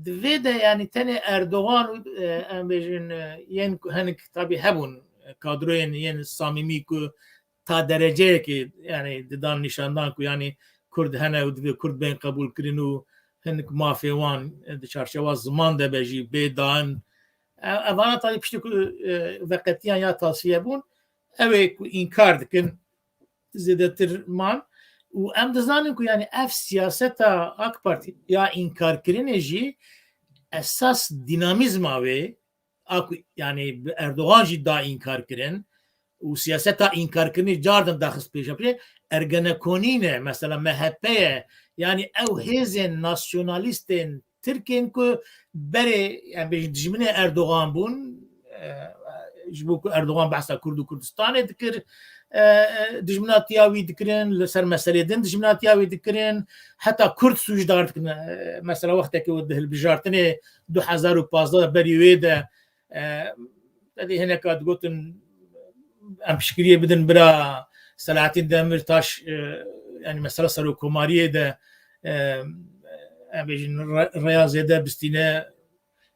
di vê de, yanî tenê Erdogan û, e, em bêjin, e, yên ku hinek tabî hebûn, e, kadroyên yên samîmî ku ta dereceyekê, yanî didan nîşandan ku, yanî Kurd hene û divê Kurd bên qebûlkirin û hinek mafê wan, e, di çarçewa ziman de be jî bê dan. E, evana tabî piştî ku, e, veqetiyan ya tasfiye bûn, ew ê ku înkar dikin zêdetir man. Û em dizanin ku, yanî ev siyaseta AK Partî ya înkarkirinê jî esas dînamîzma wê, a ku, yanî bi Erdogan jî da înkar kirin û siyaseta înkarkirinê cardin daxist pêşapê, Ergenekonî ne, mesela M H P ye. Yanî ew hêzên nasyonalîstên Tirkên ku berê, em bêjin, dijminê Erdogan bûn, e, ji bo ku Erdogan behsa Kurd û Kurdistanê dikir, e, e, dijminatiya wî dikirin, li ser meselê din dijminatiya wî dikirin, heta Kurd sûcdar dikin. E, mesela wextekê di hilbijartinê du hezar û pazdeh de berî wê de, e, te dî hineka digotin, em piştgiriyê bidin bira Selahattin Demirtaş, e, yanî mesela serokkomariyê de, e, em bêjin re-, rêya zêde bistîne.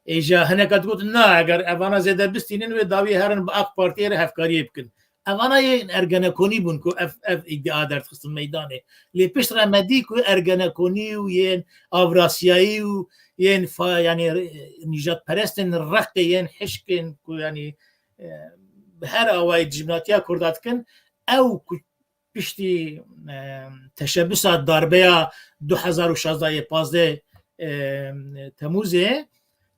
Êja hineka digotin, na, eger evana zêde bistînin, wê dawiyê herin bi AK Partiyê re hevkariyê bikin. Evana yên Ergenekonî bûn ku ev, ev îdia derdixistin meydanê. Lê pişt re me dî ku Ergenekonî û yên Avrasyayî û yên fa-, yanî, e, nîjadperestên reqê yên hişkên ku, yanî, e, bi her awayî dijminatiya Kurda dikin, ew ku piştî, e, teşebbisa darbeya du hezar û şazdeh yê pazdeh, e, Temûzê,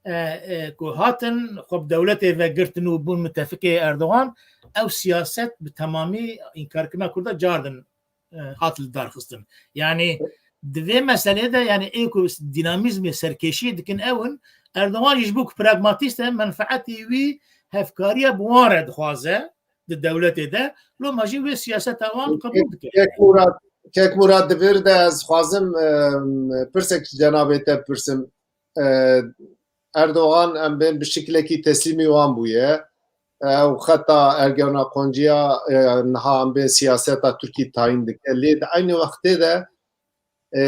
e, e, ku hatin xwe bi dewletê ve girtin û bûn mitefikê Erdogan, ew siyaset bi temamî înkarkirina Kurda cardin, e, hat li dar xistin. Yanî di vê meselê de, yanî ê ku dînamîzmê serkêşiyê dikin ew in, Erdogan jî ji bo ku pragmatîst e, menfeetî wî hevkariya bi wan re dixwaze di dewletê de, loma jî wê siyaseta wan qebûl dike. Kek Murat, Kek Murat, di vir de ez dixwazim, e, pirsek ji cenabê te bipirsim. E, Erdogan, em bên, bi şiklekî teslîmî wan bûye. Ew xeta Ergenekonîya, e, niha, em bên, siyaseta Tirkî tayîn dike. Lê di eynî wextê de, e,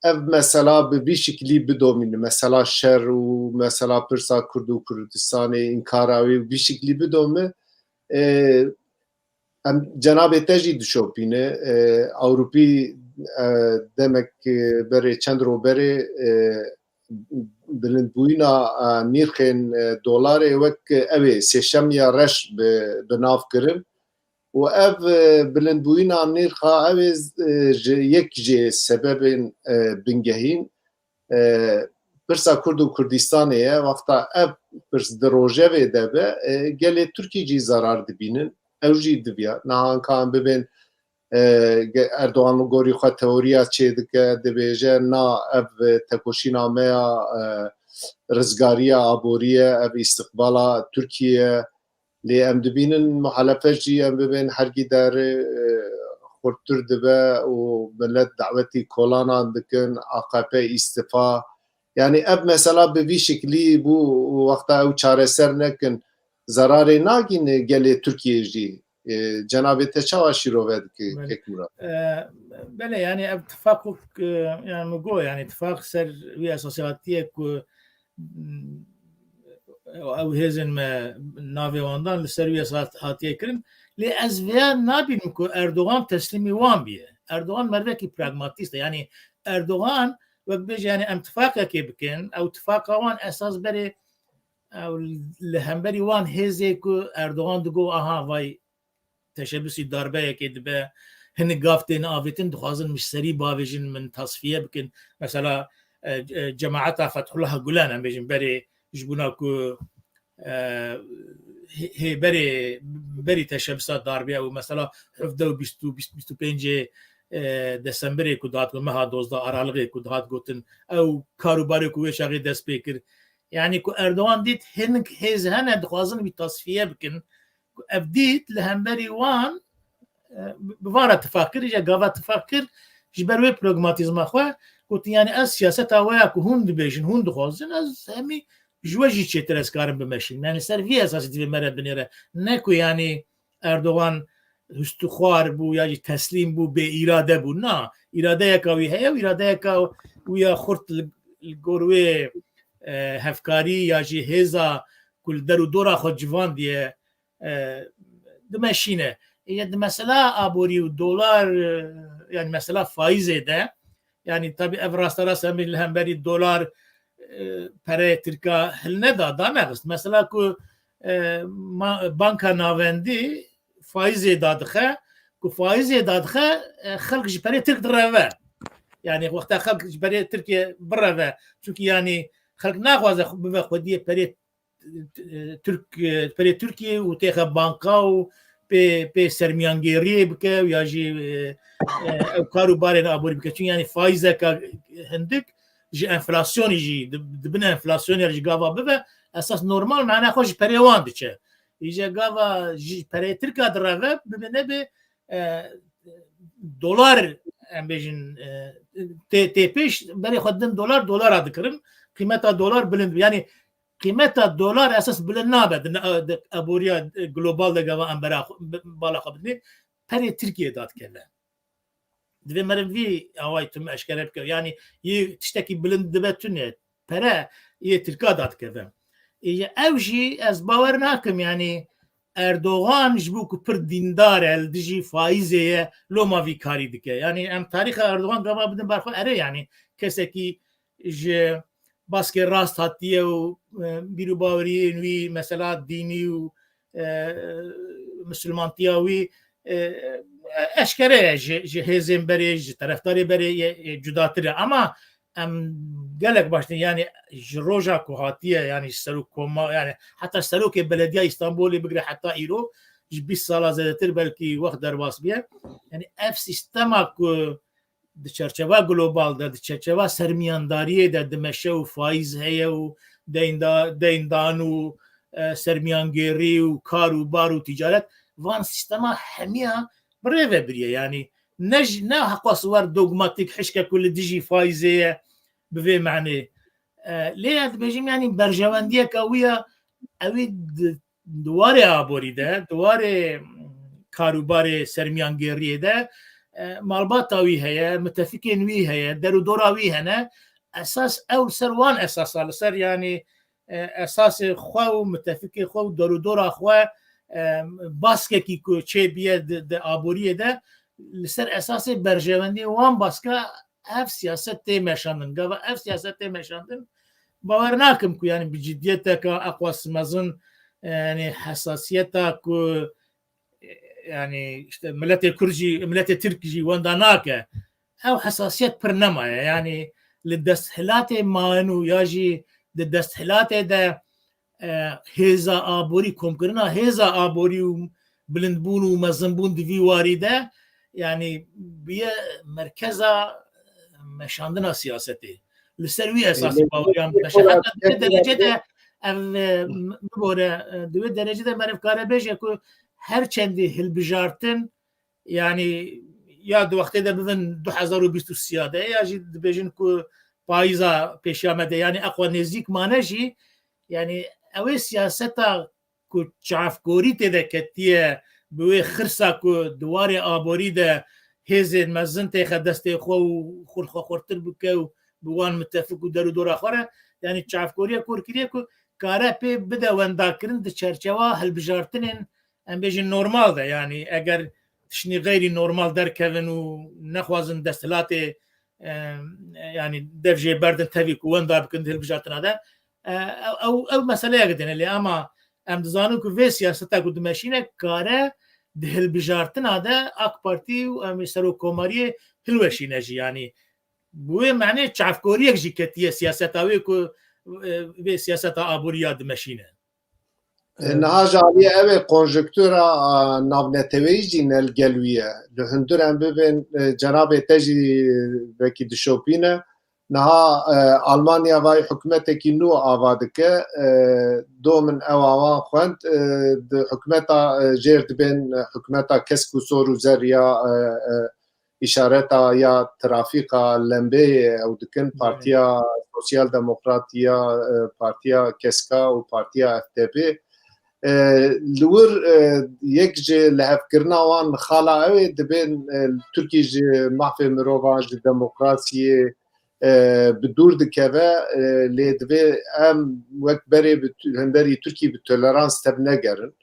ev mesela bi vî şiklî bidomîne, mesela şer û mesela pirsa Kurd û Kurdistanê, înkara wî bi vî şiklî bidome, e, em cenabê te jî dişopîne. E, Ewropî, e, demek, e, berê, çend ro berê, e, bilindbûyîna, e, nirxên, e, dolarê wek ew ê sêşemiya reş bi, bi nav kirin û ev, e, bilindbûyîna nirxa ew ê, e, ji yek jê sebebên, e, bingehîn, e, pirsa Kurd û Kurdistanê ye. Wexta ev pirs di rojevê de be, e, gelê Tirkî jî zarar dibînin. Ew jî diviya. Niha anka em bibên, e, ge-, Erdogan li gorî xwe teoriya çêdike, dibêje, na, ev, e, tekoşîna me ya, e, rizgariya aborî ye, ev îstiqbala Tirkiyê ye. Lê em dibînin muhalefet jî, em bibên hergî derê, e, xurttir dibe û millet dawetî kolanan dikin, A K P îstifa. Yanî ev mesela bi vî şiklî bû û wexta ew çareser nekin, zerarê nagîne gelê Tirkiyê jî. E, cenabê te çawa şîrove dike, Belê. Kek Murat? E, belê, yanî ev tifaq wek, e, yanî min got, yanî tifaq ser wî esasê hatiye ku, mm, ew hêzên me navê wan dan, li ser wî esas hatiye kirin. Lê ez vêya nabînim ku Erdogan teslîmî wan biye. Erdogan mervekî pragmatîst e. Yanî Erdogan wek bêje, yanî em tifaqekê bikin, ew tifaqa wan esas berê, ew li hemberî wan hêzê ku Erdogan digo, aha, vay, teşebbusî darbeyekê dibe, hinek gav tên avêtin, dixwazin min ji serî bavêjin, min tasfiye bikin. Mesela, e, e, cemaeta Fethullah Gulen, em bêjin, berê ji bona ku, e, hê-, hê berê, berî teşebbusa darbeya û mesela hevdeh û bîst û bîst, bîst û pêncê, e, Desemberê ku dihat, meha dozdeh Aralixê ku dihat gotin, ew karûbarê ku wê çaxê dest pê kir. Yanî ku Erdogan dît hinek hêz hene dixwazin wî tasfiye bikin, ev dît li hemberî wan, e, bi van re tifaq kir, ya gava tifaq kir, ji ber wê pragmatîzma xwe, gotin, yanî ez siyaseta we ya ku hûn dibêjin, hûn dixwazin, ez hemî ji we jî çêtir ez karim bimeşînim. Yanî ser vî esasî divê me re binêre. Ne ku yanî Erdogan hustixwar bû ya jî teslîm bû, bê îrade bû. Na, îradeyeka wî heye û îradeyeka wî ya xurt li, li gor wê, e, hevkarî ya jî hêza ku li der û dora xwe civandiye, e, dimeşîne. Ê, di mesela aborî û dolar, e, yanî mesela faîzê de, yanî tabî ev rasterast em li hemberî dolar, e, pereyê tirka hilneda, danexist. Mesela ku, e, ma-, Banka Navendî faîzê dadixe, ku faîzê dadixe, e, xelk ji perê tirk direve. Yanî wexta xelk ji perê tirkê bireve, çunkî yanî xelk naxwaze xwe bibe xwediyê perê e, Türk, e, perê Tirkiyê û têxe banka û pê, pê sermiyangêriyê bike û ya jî, e, e, ew kar û barên aborî bike. Çun yani faîzeka hindik ji enflasyonî jî, di, di bin enflasyonê jî gava bibe, esas normal mana xwe ji perê wan diçe. Îje gava ji perê Tirka direve, bibe nebe, e, dolar, em bêjin, e, tê, tê pêş, berê xwe din dolar, dolara dikirin. Qîmeta dolar bilind. Yani qîmeta dolar esas bilind nabe. Di, di aboriya global de gava em bera xwe, bala xwe bidinê. Perê Tirkiye dadikeve. Divê meriv vî awayî tim eşkere bike. Yani yê tiştekî bilind dibe tune. Pere yê Tirka dadikeve. Ê, ew jî ez bawer nakim, yani Erdogan ji bo ku pir dîndar e, li dijî faîzê ye, loma vî karî dike. Yani em tarîxa Erdogan gava bidin ber xwe, erê, yani kesekî ji baskê rast hatiye û, e, bîr û baweriyên wî, mesela dînî û, e, misilmantiya wî, e, eşkere ye, ji, ji hêzên berê, ji terefdarê berê ye, ye cudatir e. Ama em gelek baş din, yani ji roja ku hatiye, yani ji serokoma, yani heta serokê belediya Îstanbulê bigire heta îro, ji bîst sala zêdetir belkî wext derbas biye. Yani ev sîstema ku di çerçeva global de, di çerçeva sermiyandariyê de dimeşe û faîz heye û deynda-, deyndan û, e, sermiyangêrî û kar û bar û ticaret, van sîstema hemiya bi rê ve biriye. Yani ne ji, ne heqas wer dogmatik hişke ku li dijî faîzê ye bi vê manê. E, lê ez dibêjim, yani berjewendiyeke wî ya, ewî di, di warê aborî de, di warê, mm, kar û barê sermiyangêriyê de, e, malbata wî heye, mitefikên wî heye, der û dora wî hene. Esas ew li ser wan esasa, li ser, yani, e, esasê xwe û mitefikê xwe û der û dora xwe, e, baskekî ku çêbiye di, di aboriyê de, li ser esasê berjewendiyê wan baska ev siyaset tê meşandin. Gava ev siyaset tê meşandin, bawer nakim ku, yani, bi ciddiyeteke eqwas mezin, yani, hesasiyeta ku, yani, işte, miletê Kurd jî, miletê Tirk jî wenda nake. Ew hesasiyet pir nemaye. Yani, li desthilatê mayin û ya jî di desthilatê de, e, hêza aborî, komkirina hêza aborî û bilindbûn û mezinbûn di vî warî de, yani, biye merkeza meşandina siyasetê. Li ser wî esasî baweriyan dimeşe. Heta di wê derecê de ev, e, bibore, e, di wê derecê de meriv kare bêje ku her çendî hilbijartin, yani, ya di wextê de bibin du hezar û bîst û sê de, ya jî dibêjin ku payîza pêşiya me de, yani, eqwa nêzîk mane jî, yani, ew ê siyaseta ku çavkorî tê de ketiye, bi wê xirsa ku di warê aborî de hêzên mezin têxe destê xwe û xur-, xwe xurtir bike û bi wan mitefik û der û dora xwe re, yani çavkoriya kor kiriye ku kare pê bide wendakirin di çerçewa hilbijartinên, em bêjin, normal de. Yani eger tiştî xeyrî normal derkevin û nexwazin desthilatê, e, yani dev jê berdin tevî ku wenda bikin di hilbijartina de, e, ew, ew, ew meseleyek din e. Lê ama em dizanin ku vê siyaseta ku dimeşîne kare di hilbijartina de AK Partî û em ê serokkomariyê hilweşîne jî. Yani bi wê manê çavkoriyek jî ketiye siyaseta wê ku, e, vê siyaseta aboriya dimeşîne. E, niha ji aliyê ew ê konjonktura, a, navneteweyî jî ne li gel wî ye. Li hundir em bibên, e, cenabê te jî, e, wekî dişopîne. Niha, e, Almanya vay hikûmetekî nû ava dike. E, do min ew awan xwend. E, di hikûmeta, e, jêr dibên, e, hikûmeta kesk û sor û zer ya, e, e, îşareta ya trafîka lembeyê ew dikin, Belê. Partiya Sosyal Demokrat ya, e, Partiya Keska û Partiya F D P. E, li wir, e, yek ji lihevkirina wan xala ew ê dibên, e, Tirkî ji mafê mirovan, ji demokrasiyê, e, bi dûr dikeve, e, lê divê em wek berê bi tu-, hemberî Tirkî bi tolerans tevnegerin.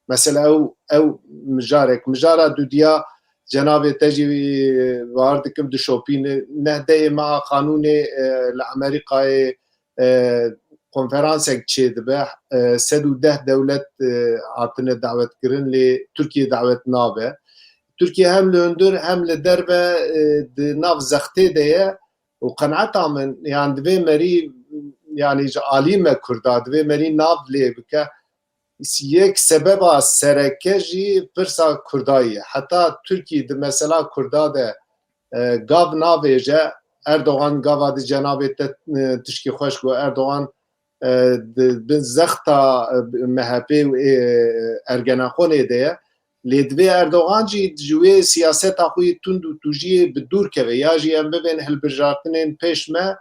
Mesela ew, ew mijarek. Mijara dudiya cenabê te jî, e, bar dikim dişopîne. Neh dehê meha qanûnê, e, li Amerîkayê, e, konferansek çêdibe. E, sed û deh dewlet, e, hatine dawetkirin, lê Tirkiye dawet nabe. Tirkiye hem li hundir hem li derve, e, di nav zextê de ye û qenaeta min, yan divê merî yanî ji alî me Kurda divê merî nav lê bike. Yek sebeba sereke jî pirsa Kurda ye. Heta Tirkî di mesela Kurda de, e, gav navêje, Erdogan gava di cenabê te, e, tişkî xweş got, Erdogan, e, di bin zexta, e, M H P û, e, Ergenekonê de ye. Lê divê Erdogan jî ji wê siyaseta xwe yê tund û tûjiyê bi dûr keve. Ya jî em bibên hilbijartinên pêş me,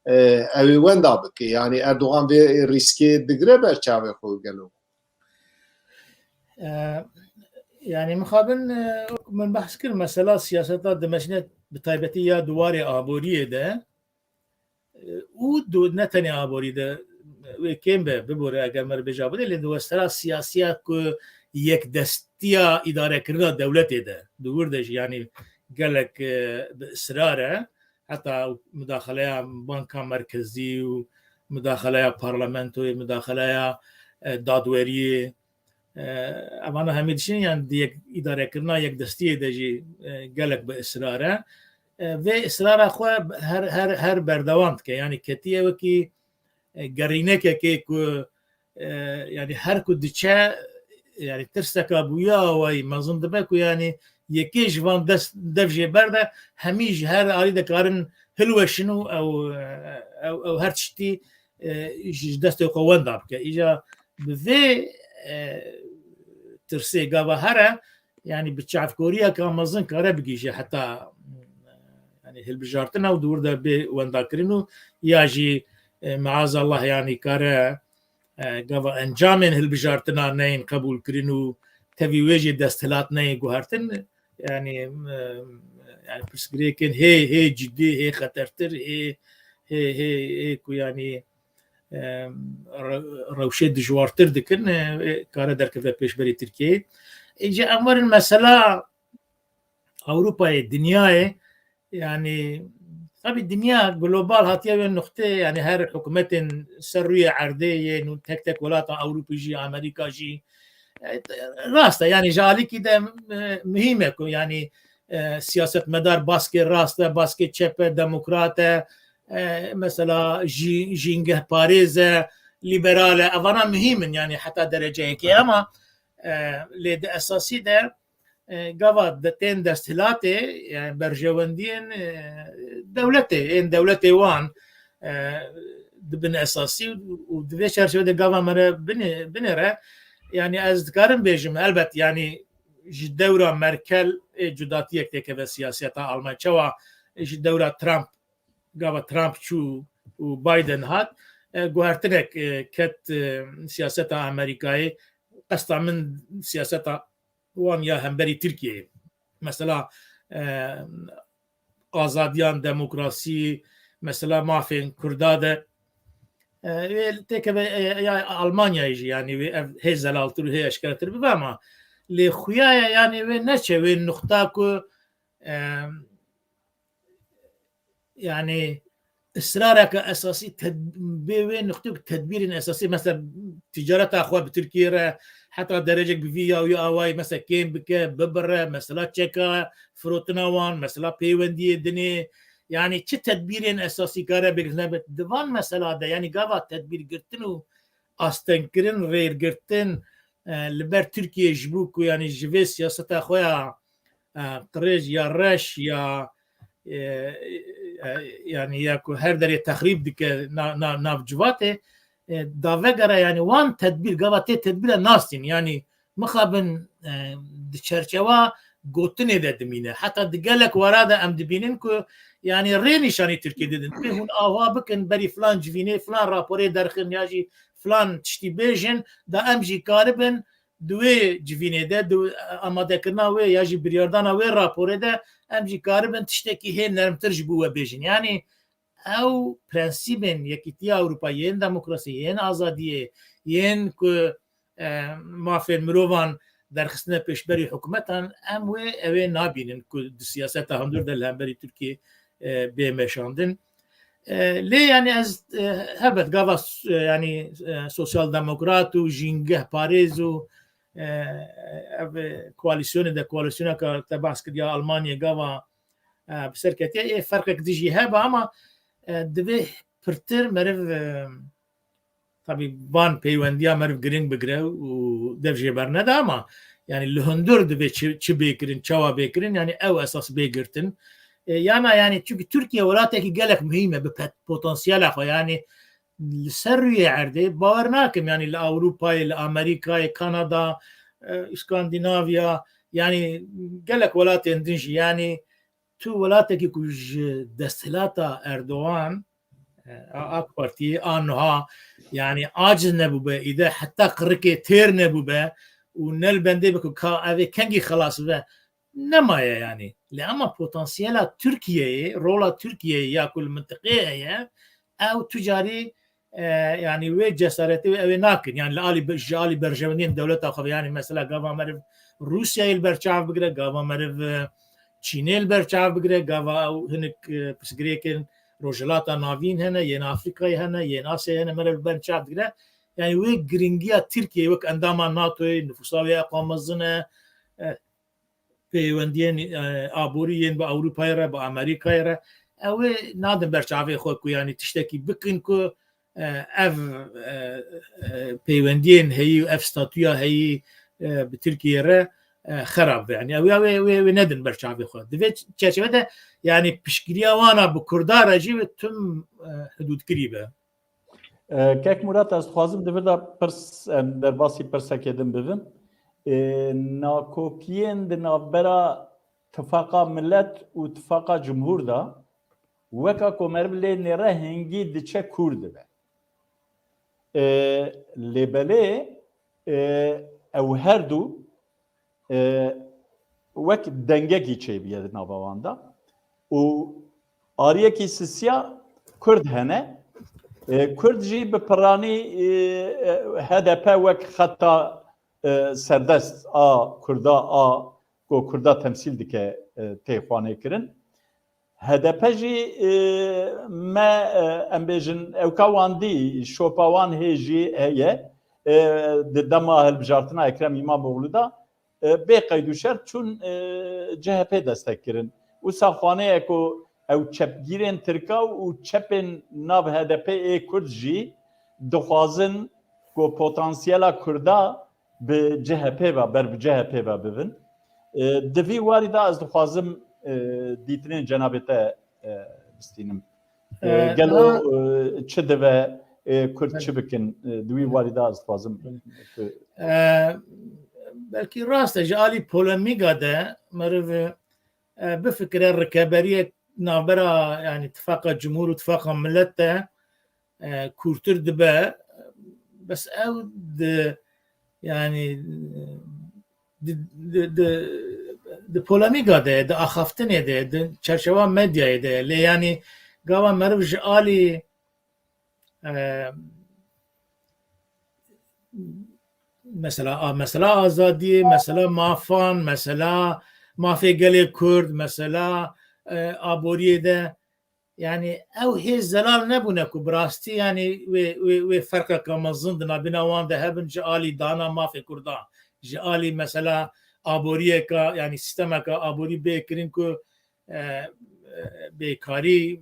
e, ew ê wenda bike. Yanî Erdogan vê rîskê digire ber çavê xwe gelo? E, yanî mixabin, e, wek min behs kir, mesela siyaseta dimeşine bi taybetî ya di warê aboriyê de, e, û du-, ne tenê aborî de, e, wê kêm be, bibore, eger me re bêja bide, lê di westera siyasiya ku yekdestiya îdarekirina dewletê de, di wir de jî, yanî gelek, e, bi israr e, heta mudaxaleya Banka Merkezî û mudaxaleya parlamentoyê, mudaxaleya, e, dadweriyê, e, evana hemî dişin, yan di yek, îdarekirina yekdestiyê de jî, e, gelek bi israr e. E, vê israra xwe her, her, her berdewam dike. Yanî ketiye wekî, e, gerînekekê ku, e, yanî her ku diçe, yanî tirseka bûya awayî mezin dibe ku yanî yekê ji van dest dev jê berde, hemî ji her alî dikarin hilweşin û ew, ew, ew her tiştî, e, ji, ji destê xwe wenda bike. Îja bi vê, e, tirsê gava here, yanî bi çavkoriyeka mezin kare bigihîje heta, yanî hilbijartina û di wir de bê wendakirin û ya jî, e, maazallah, yanî kare, e, gava encamên hilbijartina neyên qebûlkirin û tevî wê jî desthilat neyê guhertin, yanî, e, yanî pirsgirêkên hê, hê cidî, hê xetertir, hê, hê, hê, hê ku yanî, e, re-, rewşê dijwartir dikin, e, e, kare derkeve pêşberî Tirkiyeyê. Îca em werin mesela Ewropayê, dinyayê, yanî, tabî dinya global hatiye wê nuqtê, yanî her hikûmetên ser rûyê erdê yên û tek tek welata Ewropî jî, Amerîka jî, e, rast e, yanî ji alîkî de, e, muhîm e ku, yanî, e, siyasetmedar baskê rast e, baskê çep e, demokrat e, e, mesela jî, jîngehparêz e, lîberal e, evana muhîm in, yanî heta dereceyekê, ama, e, lê di esasî de, e, gava de tên desthilatê, yanî berjewendiyên, e, dewletê, ên dewletê wan, e, dibin esasî û di vê çerçevê de gava me re binê-, binêre, yanî ez dikarim bêjim, elbet, yanî ji dewra Merkel ê cudatiyek têkeve siyaseta Almanya. Çawa ji dewra Trump, gava Trump çû û Biden hat, e, guhertinek, e, ket, e, siyaseta Amerîkayê, qesta min siyaseta wan ya hemberî Tirkiyeyê. Mesela, e, azadiyan, demokrasî, mesela mafên Kurda de, e, wê têkeve, e, ya Almanyayê jî, yanî wê ev hê zelaltir û hê eşkeretir bibe, ama lê xuya ye, yanî wê neçe wê nuqta ku, e, yanî israreke esasî ted-, bê wê nuqtê ku tedbîrên esasî, mesela ticareta xwe bi Tirkiyê re heta derecek bi vî ya wî awayî, mesela kêm bike, bibire, mesela çeka firotina wan, mesela peywendiyê dinê, yanî çi tedbîrên esasî kare bigirtine be di van mesela de, yanî gava tedbîr girtin û astengkirin, rêrgirtin, e, li ber Tirkiyê ji bo ku, yanî ji vê siyaseta xwe ya, e, qirêj ya reş ya, e, e, yanî ya ku her derê texrîb dike na-, na-, nav civatê, e, da vegere, yanî wan tedbîr, gava tê tedbîre nastîn, yanî mixabin, e, di çerçewa gotinê de dimîne. Heta di gelek wara de em dibînin ku, yanî rê nîşanî Tirkiyê didin. Dibê hûn awa bikin, berî filan civînê, filan raporê derxin ya jî filan tiştî bêjin, da em jî karibin di wê civînê de, di amadekirina wê ya jî biryardana wê raporê de em jî karibin tiştekî hê nermtir ji bo we bêjin. Yanî ew prensîbên Yekîtiya Ewropayê, yên demokrasiyê, yên azadiyê, yên ku, e, mafên mirovan derxistine pêşberî hikûmetan, em wê, ew ê nabînin ku di siyaseta hundir de li hemberî Tirkiyê, e, bê meşandin. E, lê yanî ez, e, helbet gava s-, e, yanî, e, sosyal demokrat û jîngehparêz û, e, ev, e, koalîsyonê de, koalîsyoneka te behs kiriya Almanyayê gava, e, bi ser ketiye, ê ferqek dijî hebe, ama, e, divê pirtir meriv, e, tabî van peywendiya meriv giring bigire û dev jê bernede ama, yani li hundir divê çi, çi bê kirin, çawa bê kirin, yani ew esas bê girtin. E, yana yani çünkü Türkiye welatekî gelek muhîm e bi pet-, potansiyela xwe, yani li ser rûyê erdê bawer nakim, yani li Ewropayê, li Amerîkayê, Kanada, e, Îskandînavya, yani gelek welatên din jî, yani tu welatekî ku ji desthilata Erdogan, e, a AK Partiyê a nuha, yani aciz nebûbe, îde heta qirikê têr nebûbe û ne li bendê be ku ka ev ê kengî xelas bibe, nemaye yani. Lê ama potansiyela Tirkiyeyê, rola Tirkiyeyê ya ku li mintiqê heye, ew tu carî, e, yani wê cesaretê wê ew ê nakin. Yani li alî be-, ji alî berjewendiyên dewleta xwe ve, yani mesela gava meriv Rûsyayê li ber çav bigire, gava meriv, e, Çînê li ber çav bigire, gava ew hinik, e, pirsgirêkên Rojhilata Navîn hene, yên Afrîkayê hene, yên Asyayê hene, meriv li ber çav digire. Yani wê giringiya Tirkiyeyê wek endama NATOyê, nifûsa wê eqwa mezin e, e, peywendiyên, e, aborî yên bi Ewropayê re, bi Amerîkayê re, ew ê nadin ber çavê xwe ku yanî tiştekî bikin ku, e, ev, e, e, peywendiyên heyî û ev statûya heyî, e, bi Tirkiyê re, e, xerab be. Yanî ew ya wê, wê, wê nedin ber çavê xwe. Di vê çerçeve de yanî piştgiriya wana bi Kurda re jî wê tim, e, hidûdkirî be. E, Kek Murat, ez dixwazim di vir de pirs, em derbasî pirsekê din bibim. E, nakokiyên di navbera Tifaqa Milet û Tifaqa Cumhur de weka ku meriv lê nêre hingî diçe kûr dibe. E, lê belê, e, ew her du e, wek dengekî çêbûye di nava wan de. Û ariyekî sisiya Kurd hene. E, Kurd jî bi piranî, e, e, H D P wek xeta, e, serdest a Kurda, a ku Kurda temsîl dike, e, tê xwanê kirin. H D P jî, e, me, e, em bêjin, ewka wan dî, şopa wan hê jî heye. E, di dema hilbijartina Ekrem Îmamoğlu de, e, bê qeyd û şert çûn, e, C H P destek kirin. Wisa xwaneye ku ew çepgîrên Tirka û çepên nav H D P ê Kurd jî dixwazin ku potansiyela Kurda bi C H P ve, ber bi C H P ve bibin. E, di vî warî de ez dixwazim, e, dîtinên cenabê te, e, bistînim. E, E, gelo, na- e, çi dibe, e, Kurd Evet. çi bikin? E, di wî Evet. warî de ez dixwazim Evet. ku E, belkî rast e, ji alî polemîga de meriv, e, bifikire rikeberiyek navbera, yani Tifaqa Cumhur û Tifaqa Milet de, e, kûrtir dibe. Bes ew di, yani, di, di, di, di polemîga de, di axaftinê de, di çerçewa medyayê de, lê yani gava meriv ji alî, e, mesela, a, mesela azadiyê, mesela mafan, mesela mafê gelê Kurd, mesela, e, aboriyê de, yani ew hê zelal nebûne ku bi rastî, yani wê, wê, wê ferqeke mezin di nabîna wan de hebin ji alî dana mafê Kurdan, ji alî mesela aboriyeka, yani sîstemeka aborî bê kirin ku, e, e, bêkarî, e,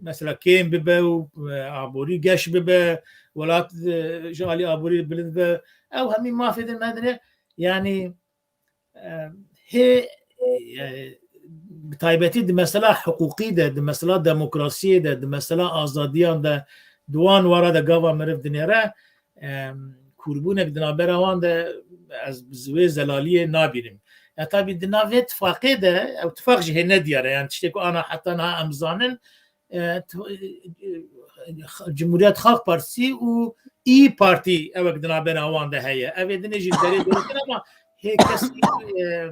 mesela kêm bibe û, e, aborî geş bibe, welat, e, ji alî aborî bilind be. Ew hemî mafê din me dinê, yani, e, hê, e, bi taybetî di mesela hiqûqî de, di mesela demokrasiyê de, di mesela azadiyan de, di wan wara de gava meriv dinêre, em, kûrbûnek di navbera wan de ez bi wê zelaliyê nabînim. Ya tabî di nav vê tifaqê de, ew tifaq jî hê nediyar e, yani tiştê ku ana heta niha em zanin, e, t-, e, e, Cumhuriyet Halk Partisi û İYİ Parti ewek di navbera wan de heye. Ev ê dinê jî derê dewletin ama hê kesî, e,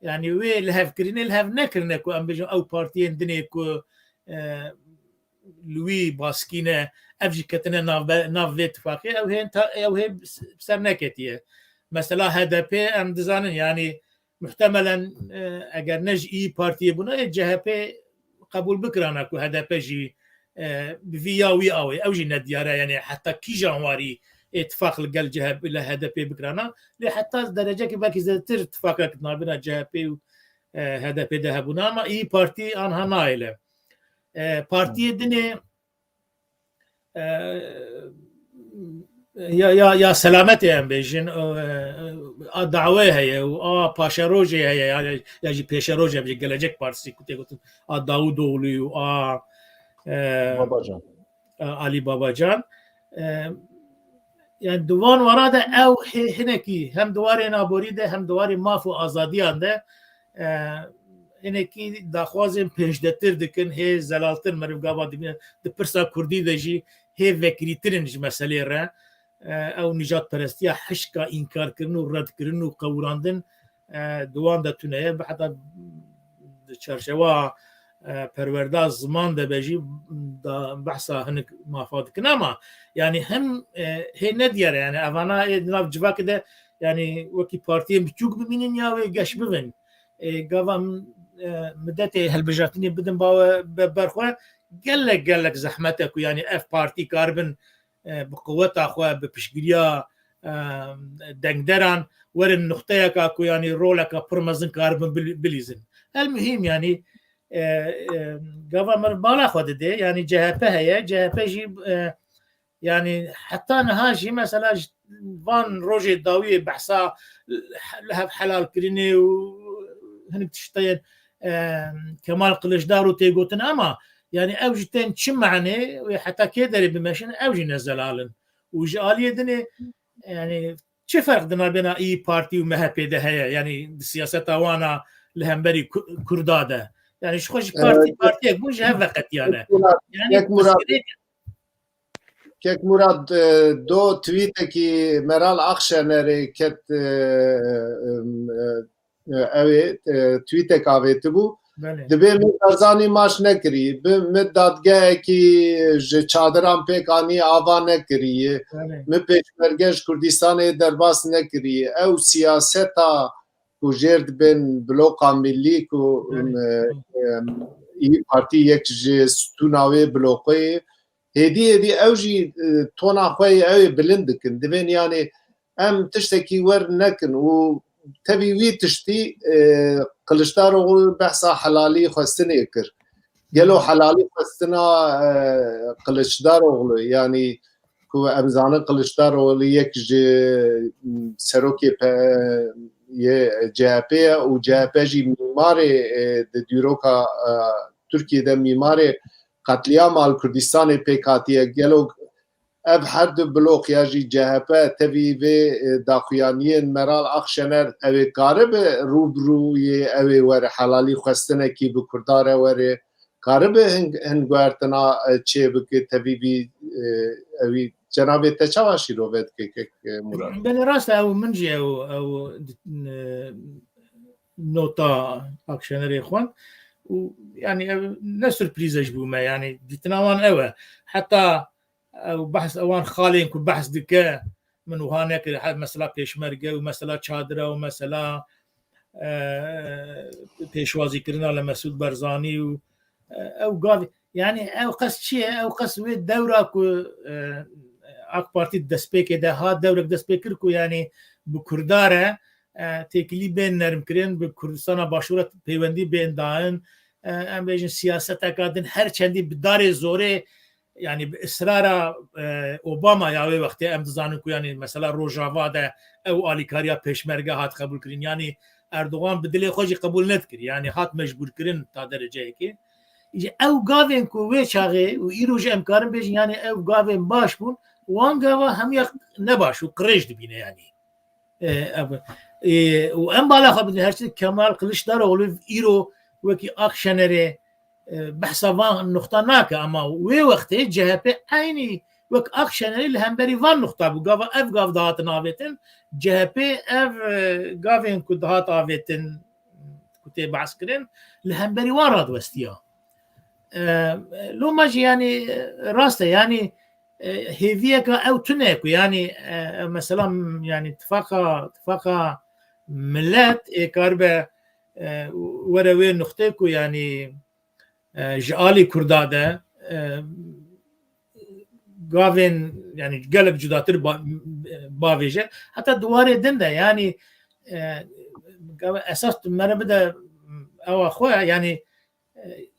yani wê lihevkirinê lihev nekirine ku em bêjin ew partiyên dinê ku, e, li wî baskî ne, ev jî ketine nav, nav vê tifaqê, ew hê ta, ew hê ser neketiye. Mesela H D P em dizanin, yani muhtemelen, e, eger ne ji İYİ Partiyê bûna, ê C H P qebûl bikirana ku H D P jî, e, bi vî ya wî awê, ew jî nediyar e, yani heta kîjan warî ê tifaq li gel C H P, li H D P bikirana, lê heta derecekî belkî zêdetir tifaqek navbêna C H P û, e, H D P de hebûna, ama İYİ Parti anha nayêle. E, partiyê dinê, e, ya, ya, ya selametê em bêjin, e, a dawê heye û a paşerojê heye, ya, ya jî pêşerojê bêjin, Gelecek Partisi ku tê gotin, a Davutoğlu û a, e, Babacan. E, Alî Babacan. E, yani di van wara de ew hê hinekî hem di warê naborî de hem di warê maf û azadiyan de, e, hinekî daxwazên pêşdetir dikin, hê zelaltir meriv gava dibîne, di pirsa kurdî de jî hê vekirîtir in ji meselê re. E, ew nijadperestiya hişka înkarkirin û redkirin û qewirandin, e, di wan de tune ye. Heta di çarçewa, e, perwerda ziman de be jî da behsa hinek mafa dikin ama yani hem, e, hê nediyar e yani evana ê di nav civakê de yani wekî partiyên biçûk bimînin ya wê geş bibin. E, gava, e, midetê hilbijartinê bidin bawe be ber xwe gelek gelek zehmet e ku yani ev partî karibin, e, bi quweta xwe, bi piştgiriya, e, dengderan werin nuqteyeka ku yanî roleka pir mezin karibin bil-, bilîzin. El muhîm yanî, e, e, gava min bala xwe didê, yanî C H P heye, C H P jî, e, yanî heta niha jî mesela ji van rojê dawiyê behsa li hev helalkirinê û hinek tişteyên, e, Kemal Kılıçdaroğlu tê gotin ama yani ew jî tên çi manê wê heta kê derê bimeşin, ew jî ne zelal in. Û ji aliyê dinê, yani çi ferq di navbêna İYİ Partî û M H P de heye? Yani di siyaseta wana li hemberî Ku-, Kurda de. Yani ji xwe ji Ee, partî, partiyek bûn ji hev veqetiyane. Kek Murat, Yani Kek Murat, pirsgirêk Kek Murat, e, do tweetekî Meral Akşenerê ket, e, e, e, ew ê, e, tweetek avêtibû. Belê. Dibê min Barzanî maç nekirî, bi min dadgehekî ji çadiran pêk anî ava nekirî, Belê. min pêşmerge ji Kurdistanê derbas nekirî. Ew siyaseta ku jêr dibên bloka millî ku, Belê. e, e, İYİ Partî yek ji stûna wê bloqê ye. Hêdî hêdî ew jî, e, tona xwe yê ew ê bilind dikin. Divên yani em tiştekî wer nekin û tevî wî tiştî, e, Kiliçdaroglu behsa helalî xwestinê kir. Gelo helalî xwestina, e, Kiliçdaroglu, yani ku em zanin Kiliçdaroglu yek ji, m, serokê pe-, yê C H P ye û C H P jî mîmarê, e, di dîroka, e, Tirkiyê de mîmarê qetlîama li Kurdistanê pêk hatiye. Gelo ev her du blok ya jî C H P tevî vê, e, daxuyaniyên Meral Akşener ew ê karibe rû bi rû yê ew ê were helalî xwestinekî bi Kurda re were, karibe hin, hin guhertina, e, çê bike tevî vî, e, ewî cenabê te çawa şîrove dike kek, e, Murat? Belê rast e, ew min jî ew, ew, e, nota Akşenerê xwend û yani ev ne surprîze ji bo me, yani dîtina wan ew e. Heta ew behs, ewan xalên ku behs dike, min wiha nekir, he, mesela pêşmerge û mesela çadira û mesela, e, pêşwazîkirina li Mesûd Barzanî û, e, ew gavê, yani ew qas çi ye? Ew qas wê dewra ku, e, AK Partî destpêkê de hat, dewrek dest pê kir ku yani bi Kurda re, e, têkilî bên nermkirin, bi Kurdistana Başûr re peywendî bên dain, e, em bêjin siyaseteka din her çendî bi darê zorê, yani bi israra, e, Obama ya wê wextê em dizanin ku yani mesela Rojava de ew alîkariya pêşmerge hat qebûlkirin. Yani Erdogan bi dilê xwe jî qebûl nedikir. Yani hat mecbûrkirin ta dereceyekê. Îşte ew gavên ku wê çaxê û îro jî em karin bêjin yani ew gavên baş bûn, wan gava hemiya ne baş û qirêj dibîne yani. E, ev, e, û em bala xwe bidin, her çi Kemal Kılıçdaroğlu îro wekî Akşenerê, e, behsa van nuxta nake, ama wê wextê C H P eynî wek Akşenerê li hemberî van nuxta bû. Gava ev gav dihatin avêtin, C H P ev, e, gavên ku dihat avêtin, ku tê behs kirin, li hemberî wan radiwestiya. E, loma jî yani, e, rast e, yani, e, hêviyeka ew tune ku yani, e, mesela, yani tifaqa, tifaqa millet ê karibe, e, were wê nuxtê ku yani, e, ji alî Kurda de, e, gavên yani gelek cudatir ba-, bavêje. Heta di warê din de yani, e, gava esas tu mere bide ewa xwe yani, e,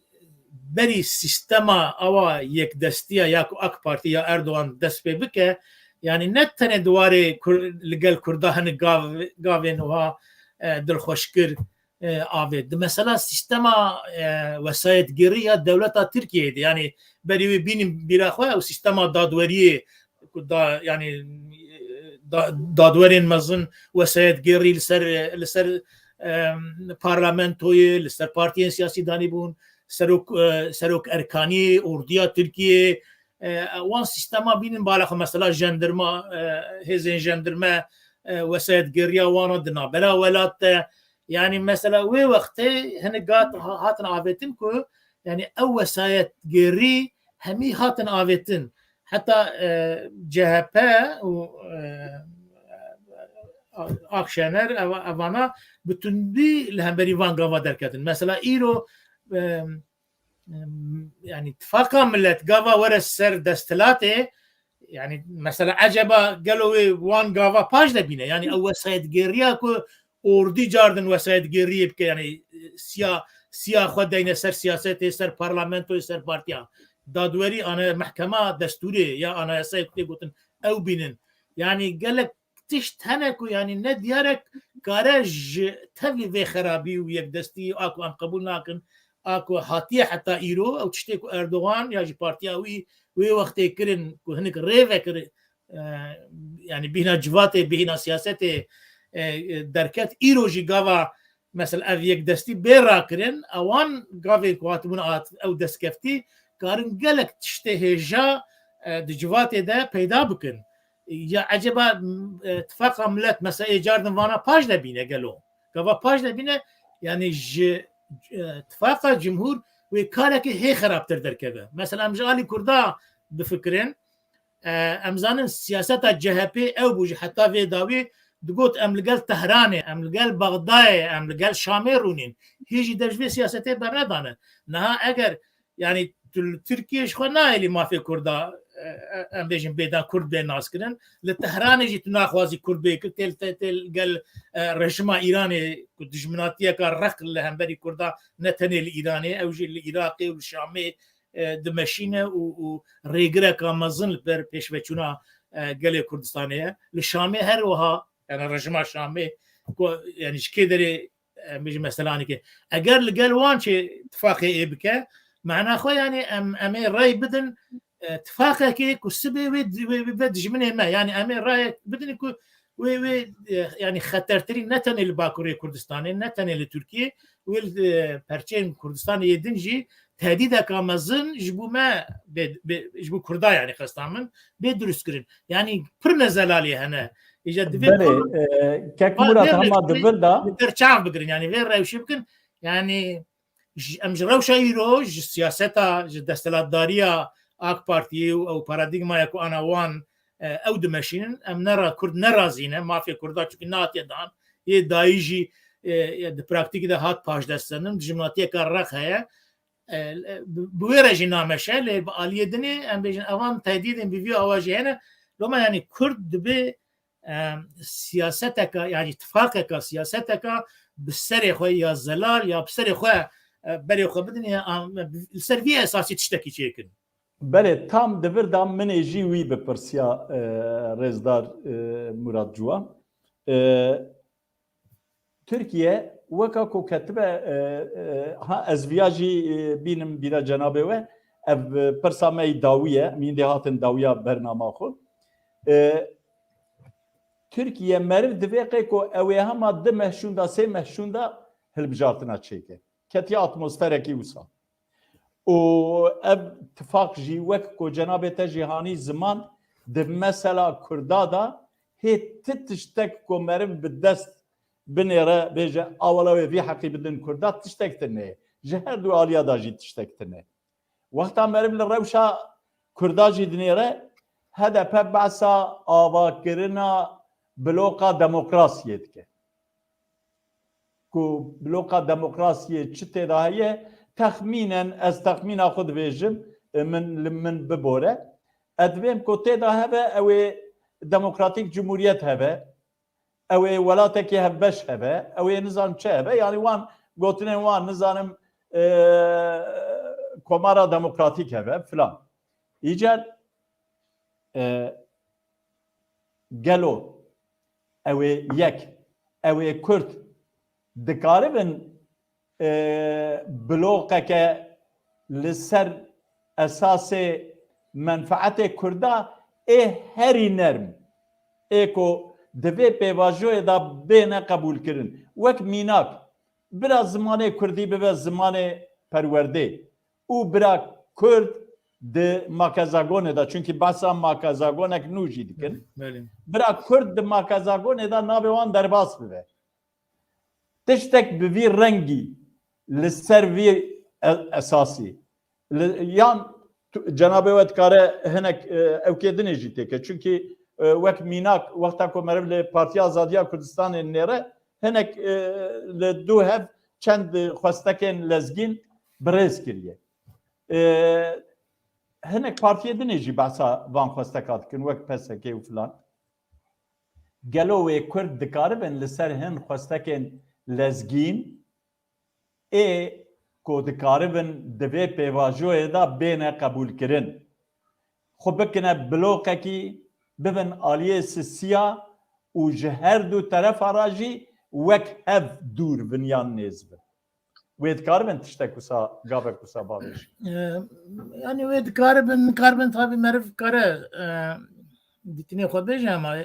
berî sîstema awa yekdestiya ya ku AK Partî ya Erdogan dest pê bike, yanî ne tenê di warê Kur-, li gel Kurda hinek gav-, gavên wiha, e, dilxweşkir, e, avêt. Di mesela sîstema, e, wesayetgêrî ya dewleta Tirkiyeyê de, yanî berî wê bînin bîra xwe, ew sîstema dadweriyê ku da, yanî, e, da-, dadwerên mezin wesayetgêrî li ser, li ser, e, parlamentoyê, li ser partiyên siyasî danîbûn, serok, e, serok erkanî, ordiya Tirkiyê, e, wan sîstema bînin bala xwe, mesela jendirma, e, hêzên jendirme, e, wesayetgêriya wana di navbera welat de. Yanî mesela wê wextê hinek gat ha-, hatin avêtin ku, yanî ew wesayetgêrî hemî hatin avêtin. Heta, e, C H P û, e, Akşener ev-, evana bi tundî li hemberî van gava derketin. Mesela îro, e, em, yanî tifaqa millet gava were ser desthilatê, yanî mesela eceba gelo wê wan gava paş de bîne? Yanî ew wesayetgêriya ku ordî cardin wesayetgêriyê bike, yanî siya, siya xwe deyne ser siyasetê, ser parlamentoyê, ser partiya. Dadwerî, ane-, mehkema destûrê ya anayasayê ku tê gotin ew bînin. Yanî gelek tişt hene ku yanî ne diyarek kare ji tevî vê xerabî û yekdestî a ku em qebûl nakin, a ku hatiye heta îro, ew tiştê ku Erdogan ya jî partiya wî wê wextê kirin ku hinek rê vekir, e, yanî bîhna civatê, bîhna siyasetê, e, e, derket, îro jî gava mesela ev yekdestî bê rakirin, ewan gavên ku hatibûn hat-, ew destkeftî karin gelek tiştê hêja, e, di civatê de peyda bikin. Ya eceba, e, tifaqa millet mesela ê cardin vana paş de bîne gelo? Gava paş de bîne, yanî ji, e, tifaqa cumhur wê karekê hê xerabtir derkeve. Mesela em ji alî Kurda bifikirin, e, em zanin siyaseta C H P ew bû, ji heta vê dawî digot, em li gel Tehranê, em li gel Bexdayê, em li gel Şamê rûnîn. Hî jî dev ji vê siyasetê bernedane. Niha eger, yanî tu li Tirkiyê ji xwe nahêlî mafê Kurda, e, e, em bêjin bêdan Kurd bê naskirin. Li Tehranê jî tu naxwazî Kurd bê, tê, tê, tê li gel, e, rejima Îranê ku dijminatiyeka req li hemberî Kurda ne tenê li Îranê, ew jî li Iraqê û li Şamê, e, dimeşîne û, û rêgireka mezin li ber pêşveçûna, e, gelê Kurdistanê ye. Li Şamê her wiha, yani rejima Şamê ku, yani ji kê derê, e, em bêjin mesela anîke, eger li gel wan çê tifaqê ê bike, mana xwe yani em, em ê rey bidin, e, tifaqekê ku sibê wê, wê, wê be dijminê me, yani em ê rayek bidin ku wê, wê, e, yani xetertirî ne tenê li Bakurê Kurdistanê, ne tenê li Tirkiyê, wê li, e, perçeyên Kurdistanê yê din jî tehdîdeka mezin ji bo me bê, bê, ji bo Kurda, yani xwesta min, bê dirustkirin. Yani pir nezelalî hene. Îca divê Belê, Kurd e, kek va-, Murat vê hema rewşê di vir de li ber çav bigirin. Yani vê rewşê bikin. Yani ji, em ji rewşa îro, ji siyaseta, ji desthilatdariya AK Partiyê û ew paradîgmaya ku ana wan, e, ew dimeşînin, em nera, Kurd nerazî ne, mafê Kurda çunkî nehatiye dan, yê dayî jî, e, e, di praktîkê de hat paşdeststandin, dijminatiyeka rex heye. E, e, bi, bi wê re jî nameşe, lê bi aliyê dinê em bêjin evan tehdîdên bi vî awa jî hene. Loma yani Kurd dibe, e, siyaseteka, yani tifaqeka, siyaseteka bi serê xwe ya zelal ya bi serê xwe, e, berê xwe bidin ya, a, li ser vî esasî tiştekî çêkin. Belê, tam di vir de min ê jî wî bipirsiya, e, rêzdar, e, Murat Cuwa. E, Tirkiye weka ku ketibe, e, e, ha ez viya jî, e, bînim bîra cenabê we, ev, e, pirsa me yî dawî ye, em hîndê hatin dawiya bernama xwe. E, Tirkiye meriv divê qê ku ew ê hema di meh şûnda, sê meh şûnda hilbijartina çêke. Ketiye atmosferekî wisa. Û ev tifaq jî wek ku cenabê te jî hanî ziman, di mesela Kurda de hê ti tiştek ku meriv bi dest binêre, bêje, "A wela wê vî heqî bidin Kurda", tiştek tune ye. Ji her du aliya de jî tiştek tune. Wexta meriv li rewşa Kurda jî dinêre, H D P behsa avakirina bloka demokrasiyê dike. Ku bloka demokrasiyê çi tê de heye, texmînen, ez texmîna xwe dibêjim, e, min, li min bibore. Ez dibêm ku tê de hebe, ew ê demokratîk cumhuriyet hebe, ew ê welatekî hevbeş hebe, ew ê nizam çi hebe, yani wan gotinên wan nizanim, e, Komara Demokratîk hebe filan. Îcar e, gelo ew ê yek, ew ê Kurd dikaribin e, bloqeke li ser esasê menfeetê Kurda ê herî nerm, ê ku di vê pêvajoyê de bêne qebûlkirin. Wek mînak, bira zimanê Kurdî bibe zimanê perwerdê û bira Kurd di makezagonê de, çunkî behsa makezagonek nû jî dikin, Belê. bira Kurd di makezagonê de navê wan derbas bibe. Tiştek bi vî rengî li ser vî e- esasî. Li- yan tu- cenabê we dikare hinek e, ewkê dinê jî têke. Çunkî e, wek mînak wexta ku meriv li Partiya Azadiya Kurdistanê nêre hinek e, li dû hev çend xwestekên lezgîn bi rêz kiriye. E, hinek partiyê dinê jî behsa van xwesteka dikin wek P S K û filan. Gelo wê Kurd dikaribin li ser hin xwestekên lezgîn ê ku dikaribin di vê pêvajoyê de bêne qebûlkirin, xwe bikine bloqekî, bibin aliyê sisiya û ji her du terefa re jî wek hev dûr bin yan nêz bin? Wê dikaribin tiştek wisa, gavek wisa bavêjin? E, yani wê dikaribin, dikaribin tabi meriv kare e, dîtinê xwe bêje ama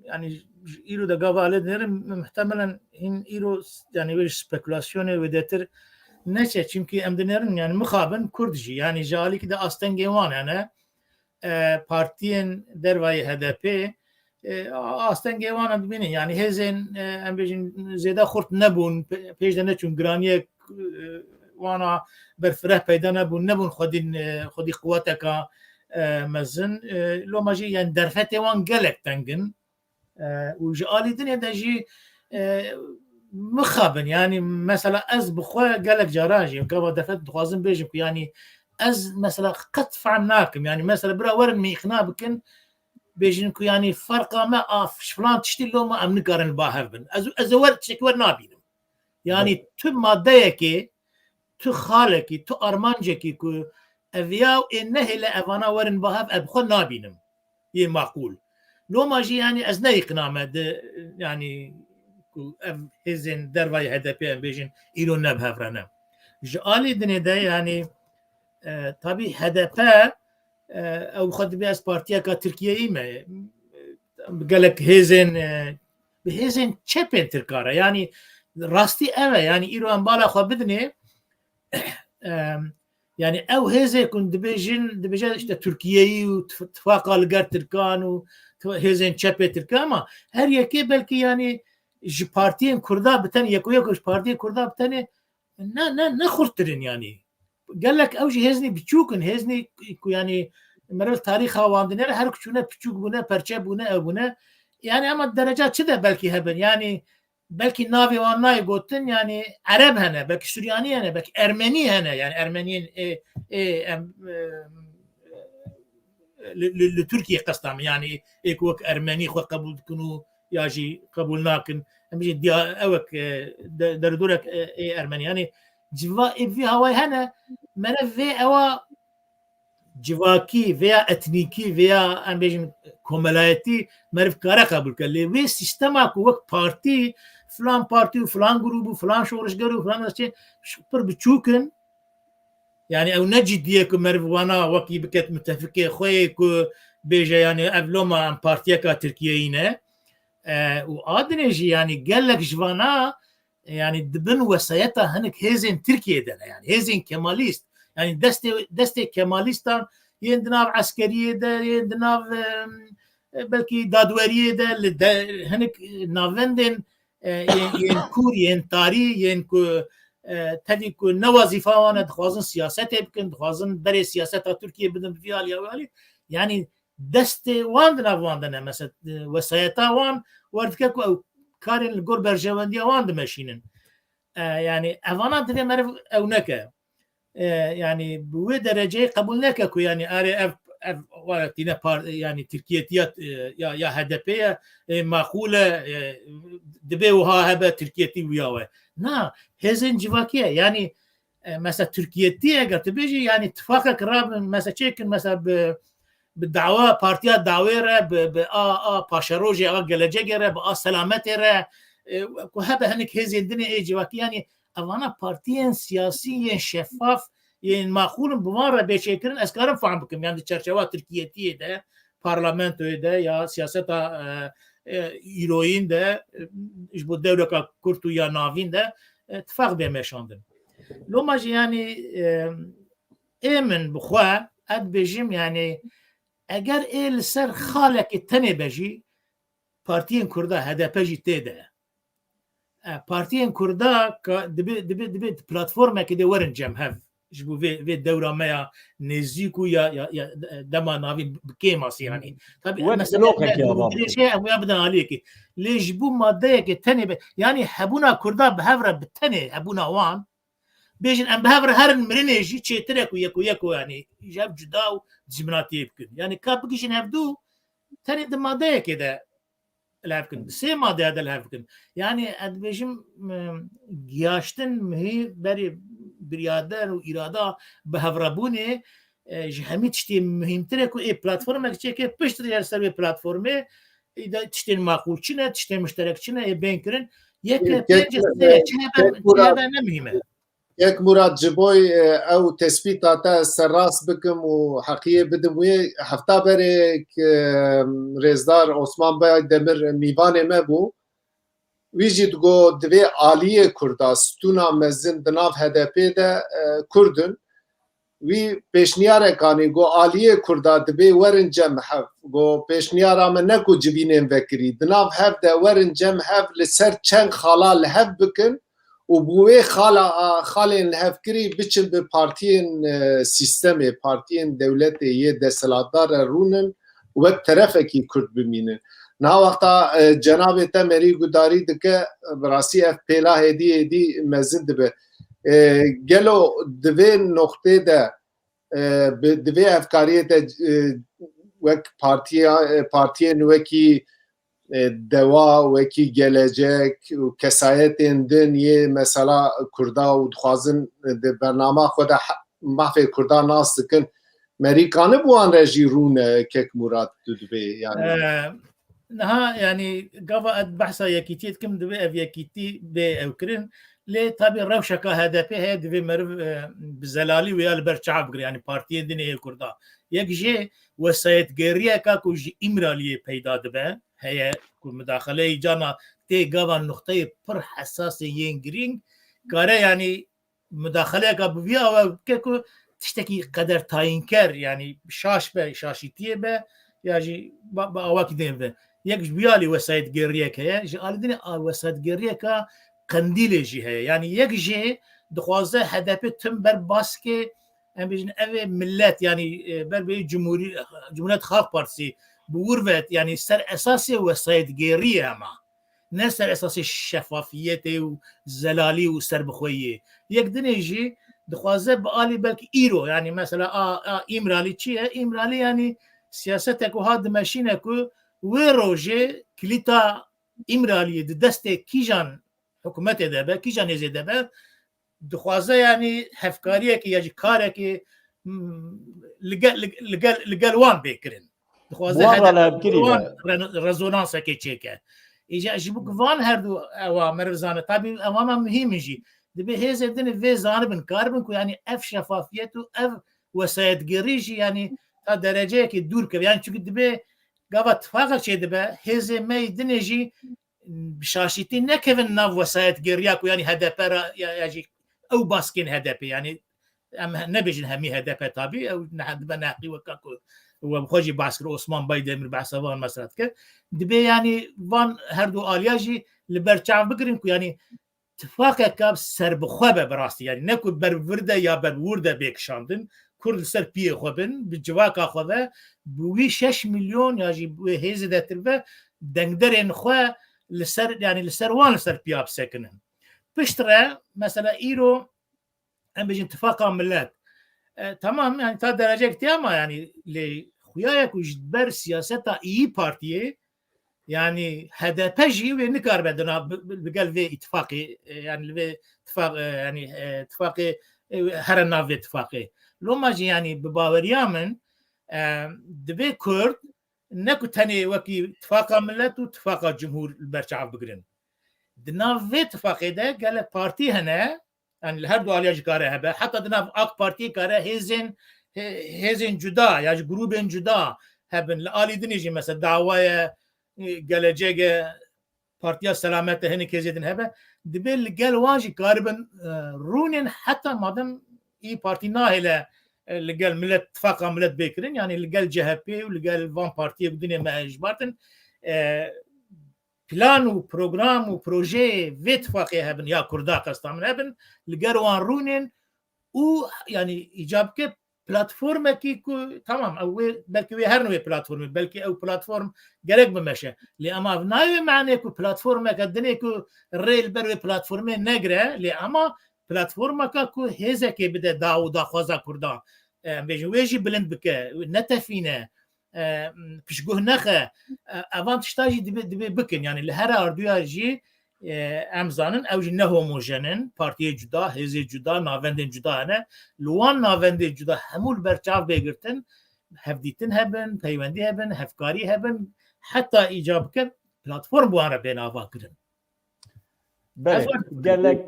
yani ji îro de gava alê dinêrin muhtemelen hîn îro yani wê ji spekulasyonê wê detir neçe, çimkî em dinêrin yani mixabin Kurd jî yani ji alîkî de astengê wan hene e, partiyên dervayê H D P e, astengê wan em dibînin. Yani hêzên e, em bêjin zêde xurt nebûn, pe- pêş de neçûn giraniyek e, wana berfireh peyda nebûn, nebûn xwedîn e, xwedî quweteka e, mezin. E, loma jî yani derfetê wan gelek teng in. E, û ji alî dinê de jî e, mixabin yani mesela ez bi xwe gelek caran jî gava derfet dixwazim bêjim ku yani ez mesela qet fehm nakim yani mesela bira werin min îqna bikin bêjin ku yani ferqa me a filan tiştî loma em nikarin li ba hev bin. Ez ez ê wer tiştekî wer nabînim. Yani tu madeyekê, tu xalekî, tu armancekî ku ev ya ê nehêle evana werin ba hev, ez bi xwe nabînim. Yê maqûl. Loma jî yani ez ne îqna me di yani ku ev hêzên dervayê H D P em bêjin îro ne bi hev re ne. Ji alî dinê de yani e, tabî H D P e, ew xwe dibê ez partiyeka Tirkiyeyî me. E, gelek hêzên e, bi hêzên çepên Tirka re. Yani rastî ev e. Yani îro em bala xwe bidinê e, yani ew hêzê ku dibêjin, dibêje işte Tirkiyeyî û tif- tifaqa li ger Tirkan û tif- hêzên çepê Tirkan ama her yekê belkî yani ji partiyên Kurda bi tenê, yeko yeko ji partiyên Kurda bi tenê ne, ne, ne xurttir in yani. Gelek ew jî hêznî biçûk in, hêznî ku yani meriv tarîxa wan dinêre her ku çûne piçûk bûne, perçe bûne, ew bûne. Yani ama dereca çi de belkî hebin. Yani belkî navê wan nayê gotin, yani Ereb hene, belkî Suryanî hene, belkî Ermenî hene, yani Ermeniyên ê, ê, em, e, li, li, li Tirkiyê qesta min, yani ê ku wek Ermenî xwe qebûl dikin û ya jî qebûl nakin. Em jî diya ewek e, de- deredorek e, ê Ermenî. Yani civa ê vî hawayê hene, meriv vê ewa civakî veya etnîkî veya em bêjin komelayetî meriv kare qebûl ke. Lê vê sîstema ku wek partî, filan partî û filan grûb û filan şorişger û filan naçe pir biçûk in. Yani ew ne ciddiye ku meriv wana wekî biket mutefikê xwe yê ku bêje yani ev loma em partiyeka Tirkiyeyî ne. E, û a dinê jî yani gelek ji vana yani dibin wesayeta hinek hêzên Tirkiyê de ne. Yani hêzên Kemalîst. Yani destê, destê Kemalîstan yên di nav eskeriyê de, yên di nav, em, belkî dadweriyê de, li de, hinek navendên, e, yên, yên kûr, yên tarî, yên ku, e, tevî ku ne wezîfa wan e, dixwazin siyasetê bikin, dixwazin berê siyaseta Tirkiyê bidin bi vî alî ya wî alî. Yani destê wan di nav wan de ne. Mesela, e, wesayeta wan wer dike ku ew karên li gor berjewendiya wan dimeşînin. E, yani evana divê meriv ew neke. E, yani bi wê dereceyê qebûl neke ku yani erê ev, ev were tîne par, yani Tirkiyetiya, e, ya, ya H D P ye, e, maqûl e, e, dibê wiha hebe Tirkiyetî wiya we. Na, hêzên civakî ye. Yani E, mesela Tirkiyetî eger tu bêjî, yanî tifaqek rabin, mesela çêkin, mesela bi, bi dawa, partiya dawê re, bi, bi a, a paşerojê, a gelecegê re, bi a selametê re, e, ku hebe hinek hêzên din ê civakî, yanî evana partiyên siyasî yên şeffaf, yên maqûl in, bi van re bê çêkirin, ez karim fehm bikim, yanî di çerçewa Tirkiyetiyê de, parlamentoyê de ya siyaseta, e, e, îroyîn de, e, ji bo dewreka kurt û ya navîn de, e, tifaq bê meşandin. Loma jî, yanî, e, ê min bi xwe, ez dibêjim, yanî, eger ê li ser xalekê tenê be jî, partiyên Kurda, H D P jî tê de. E, partiyên Kurda ka, dibe, dibe, dibe platformekê de werin cem hev. Ji bo vê, vê dewra me ya nêzîk û ya, ya, ya dema navîn bi kêm asî, yanî. Tabî, wek mesele bloqekê me, ava dirêj e, em ya bidin aliyekê. Lê ji bo madeyekê tenê be, yanî hebûna Kurda bi hev re, bi tenê hebûna wan, bêjin em bi hev re herin mirinê jî çêtir e ku yeko yeko, yanî ji hev cuda û dijminatiyê bikin. Yanî ka bigihîjin hevdû, tenê di madeyekê de li hev kin. Di sê madeya de li hev kin. Yanî ez dibêjim, e, gihaştin mihî berê biryader û îrada bi hevrebûnê, e, ji hemî tiştê muhîmtir e ku ê platformek çêke, piştre ya li ser wê platformê, ê de tiştên maqûl çi ne, tiştên muşterek çi ne, ê bên kirin. Yek, e, pênc, sê, çi hebe, çi hebe ne muhîm e. Kek Murat, ji bo, e, ew tespîta te serrast bikim û heqiyê bidim wê, hefta berê, e, rêzdar Osman Baydemir mîvanê me bû. Wî jî digot, divê aliyê Kurda, stûna mezin di nav H D P de, e, Kurd in. Wî pêşniyarek anî, got, aliyê Kurda divê werin cem hev. Got, pêşniyara me ne ku civînên vekirî. Di nav hev de werin cem hev, li ser çend xala li hev bikin û bi wê xala, xalên li hev kirî biçin bi partiyên, e, sîstemê, partiyên dewletê yê desthilatdar re rûnin, wek terefekî Kurd bimînin. Niha wexta, e, cenabê te merî gudarî dike, bi rastî ev pêla hêdî hêdî mezin dibe. E, gelo di vê noqtê de, e, bi, di vê hevkariyê de, e, wek partiya, e, partiyên wekî, e, Dewa, wekî Gelecek û kesayetên din yê mesela Kurda û dixwazin di bernama xwe de he-, mafê Kurda nas dikin, merî kanib wan re jî rûne, kek Murat, tu dibê, yanî. E, niha, yanî, gava ez behsa yekîtiyê dikim, divê ev yekîtî bê ew kirin. Lê tabî rewşeka H D P heye, divê meriv, e, bi zelalî wê ya li ber çav bigire, yanî partiyên din ê Kurda. Yek jê wesayetgeriyeka ku ji Îmraliyê peyda dibe, heye ku mudaxaleyê cana tê gava nuqteyê pir hesasê yên girîng, kare, yanî mudaxaleyeka bi vî awa bike ku tiştekî qeder tayînker, yanî şaş be, şaşîtiyê be, ya jî ba-, bi awakî din be. Yek ji vî alî wesayetgeriyek heye, ji alî dinê a wesayetgeriyeka qendîlê jî heye. Yanî yek jê dixwaze H D P tim ber baskê, em bêjin, ev ê millet, yanî, e, ber bê cumhurî-, Cumhuriyet Xalq Partisi bi wir vet, yanî ser esasê wesayetgeriyê hema. Ne ser esasê şefafiyetê û zelalî û serbixweyiyê. Yek dinê jî dixwaze bi alî belkî îro, yanî mesela a, a Îmralî çi ye? Îmralî yanî siyasetek wiha dimeşîne ku wê rojê kilîta Îmraliyê di destê kîjan hikûmetê de be, kîjan hêzê de be, dixwaze yanî hevkariyekê ya jî karekê, m, li gel, li, li gel, li gel wan bê kirin. Dixwaze Bi wan re li hevkirî wan be. re-, rezonansekê çêke. Îca ji bo ku van her du ewa meriv zane, tabî ewana muhîm in jî. Dibê hêzên din vê zanibin, karibin ku yanî ev şefafiyet û ev wesayetgerî jî yanî ta dereceyekê dûr keve. Yanî çunku dibê gava tifaqek çêdibe, hêzê me yê dinê jî bi şaşîtî nekevin nav wesayetgeriya ku yanî H D P re ya, ya jî ew baskên H D P, yanî em he-, nebêjin hemî H D P tabî, ew ne-, dibe neheqî weka ku we bi xwe jî behs kir, Osman Baydemir behsa van mesela dike. Dibê yanî van her du aliya jî li ber çav bigirin ku yanî tifaqeke serbixwe be bi rastî. Yanî ne ku ber vir de ya ber wir de bê kişandin, Kurd li ser piyê xwe bin, bi civaka xwe ve, bi wî şeş milyon ya jî bi wê hêzê de tir ve dengderên xwe li ser, yanî li ser wan li ser piya bisekinin. Piştre, mesela îro, em bêjin tifaqa millet. E, tamam, yanî ta derecek tê ama yanî lê xuya ye ku ji ber siyaseta İYİ Partiyê, yanî H D P jî wê nikaribe dina bi, bi, bi gel vê îtifaqê, e, yanî li vê tifaq, e, yanî, e, tifaqê, e, here nav vê tifaqê. Loma jî, yanî bi baweriya min, e, divê Kurd ne ku tenê wekî tifaqa millet û tifaqa cumhur li ber çav bigirin. Di nav vê tifaqê de gelek partî hene, yanî li her du aliya jî kare hebe. Heta di nav AK Partiyê kare hêzên, hê-, hêzên cuda ya jî grûbên cuda hebin. Li alî dinê jî mesela Dawa ye, e, Gelecek e, Partiya Selamet e, hinek hêzê din hebe. Dibê li gel wan jî karibin, e, rûnên heta madem İYİ Partî nahêle, e, li gel millet, tifaqa millet bê kirin, yanî li gel C H P û li gel van partiyê ku dinê me hejbartin, e, plan û program û projeyê vê tifaqê hebin ya Kurda qesta min hebin, li gel wan rûnên û, yanî, îcab ke platformekî ku, tamam, ew wê, belkî wê herin wê platformê, belkî ew platform gerek bimeşe. Lê ema ev nayê wê manê ku platformeke dinê ku rê li ber wê platformê negire, lê ema platformeke ku hêzekê bide da û daxwaza Kurda, e, em bêjin, wê jî bilind bike, netefîne, e, piştguh nexe, e, evan tişta jî dibê, dibê bikin. Yanî li here arduya jî, e, em zanin, ew jî ne homojen in, partiyê cuda, hêzê cuda, navendên cuda hene. Li wan navendên cuda hemû li ber çav bê girtin, hevdîtin hebin, peywendî hebin, hevkarî hebin, heta îcab bike platform bi wan re bêne avakirin. Belê, Ev gelek,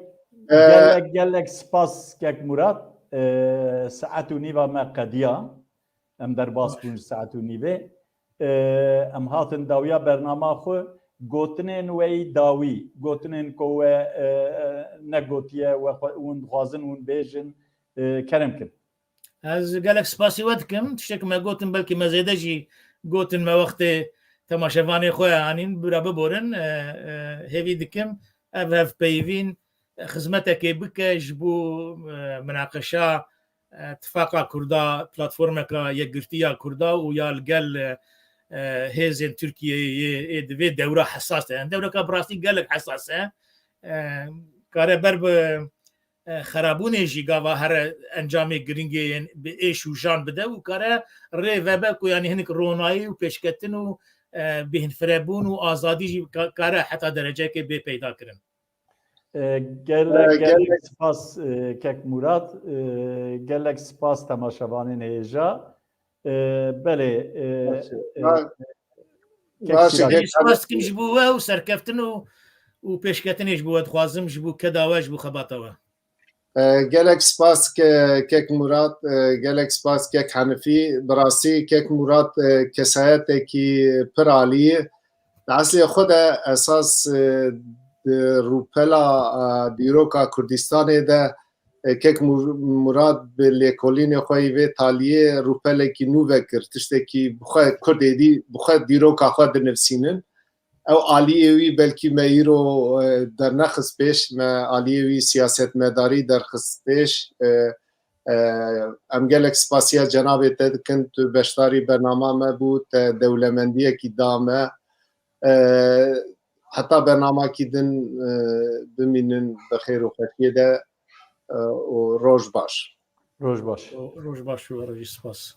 E, gelek, gelek spas kek Murat. E, saet û nîva me qediya. Em derbas Baş. bûn ji saet û nîvê. E, em hatin dawiya bernama xwe. Gotinên we yî dawî, gotinên ku we, e, e, negotiye, we xwe, hûn dixwazin hûn bêjin, e, kerem kin. Ez gelek spasî we dikim. Tiştek me gotin, belkî me zêde jî gotin, me wextê temaşevanê xwe anîn, bira biborin. E, e, hêvî dikim ev hevpeyvîn xizmetekê bike ji bo, e, minaqeşa, e, tifaqa Kurda, platformeka yekgirtî ya Kurda û ya li gel, e, e, hêzên Tirkiyeyê yê, ê di vê dewra hesas de. Em dewreka bi rastî gelek hesas e. E, kare ber bi, e, xerabûnê jî gava here encamê giringê yên bi êş û jan bide û kare rê vebe ku, yanî, hinek ronayî û pêşketin û, e, bêhnfirebûn û azadî jî ka-, kare heta derecekê bê peyda kirin. E, gelek, E, gelek gelek spas, e, kek Murat, e, gelek spas temaşevanên hêja. E, belê, e, Baş e. e, Ba-, kek baş e, Siraj. Gelek spas dikim ji bo we û serkeftin û, û pêşketinê ji bo we dixwazim, ji bo keda we, ji bo xebata we. E, gelek spas ke-, kek Murat, e, gelek spas kek Henifî. Bi rastî kek Murat, e, kesayetekî pir alî ye. Di eslê xwe de esas, e, di rûpela, e, dîroka Kurdistanê de, e, kek Mur-, Murat bi lêkolînê xwe yî vê taliyê rûpelekî nû vekir, tiştekî bi xwe Kurd êdî bi xwe dîroka xwe dinivîsînin. Ew aliyê wî belkî me îro, e, dernexist pêş, me aliyê wî siyasetmedarî derxist pêş. E, e, em gelek spasiya cenabê te dikin, tu beşdarî bernama me bû, te dewlemendiyekî da me. E, heta bernamakî din, e, bimînin bi xêr û xweşiyê de, e, û roj baş. Roj baş. Roj baş û we re jî spas.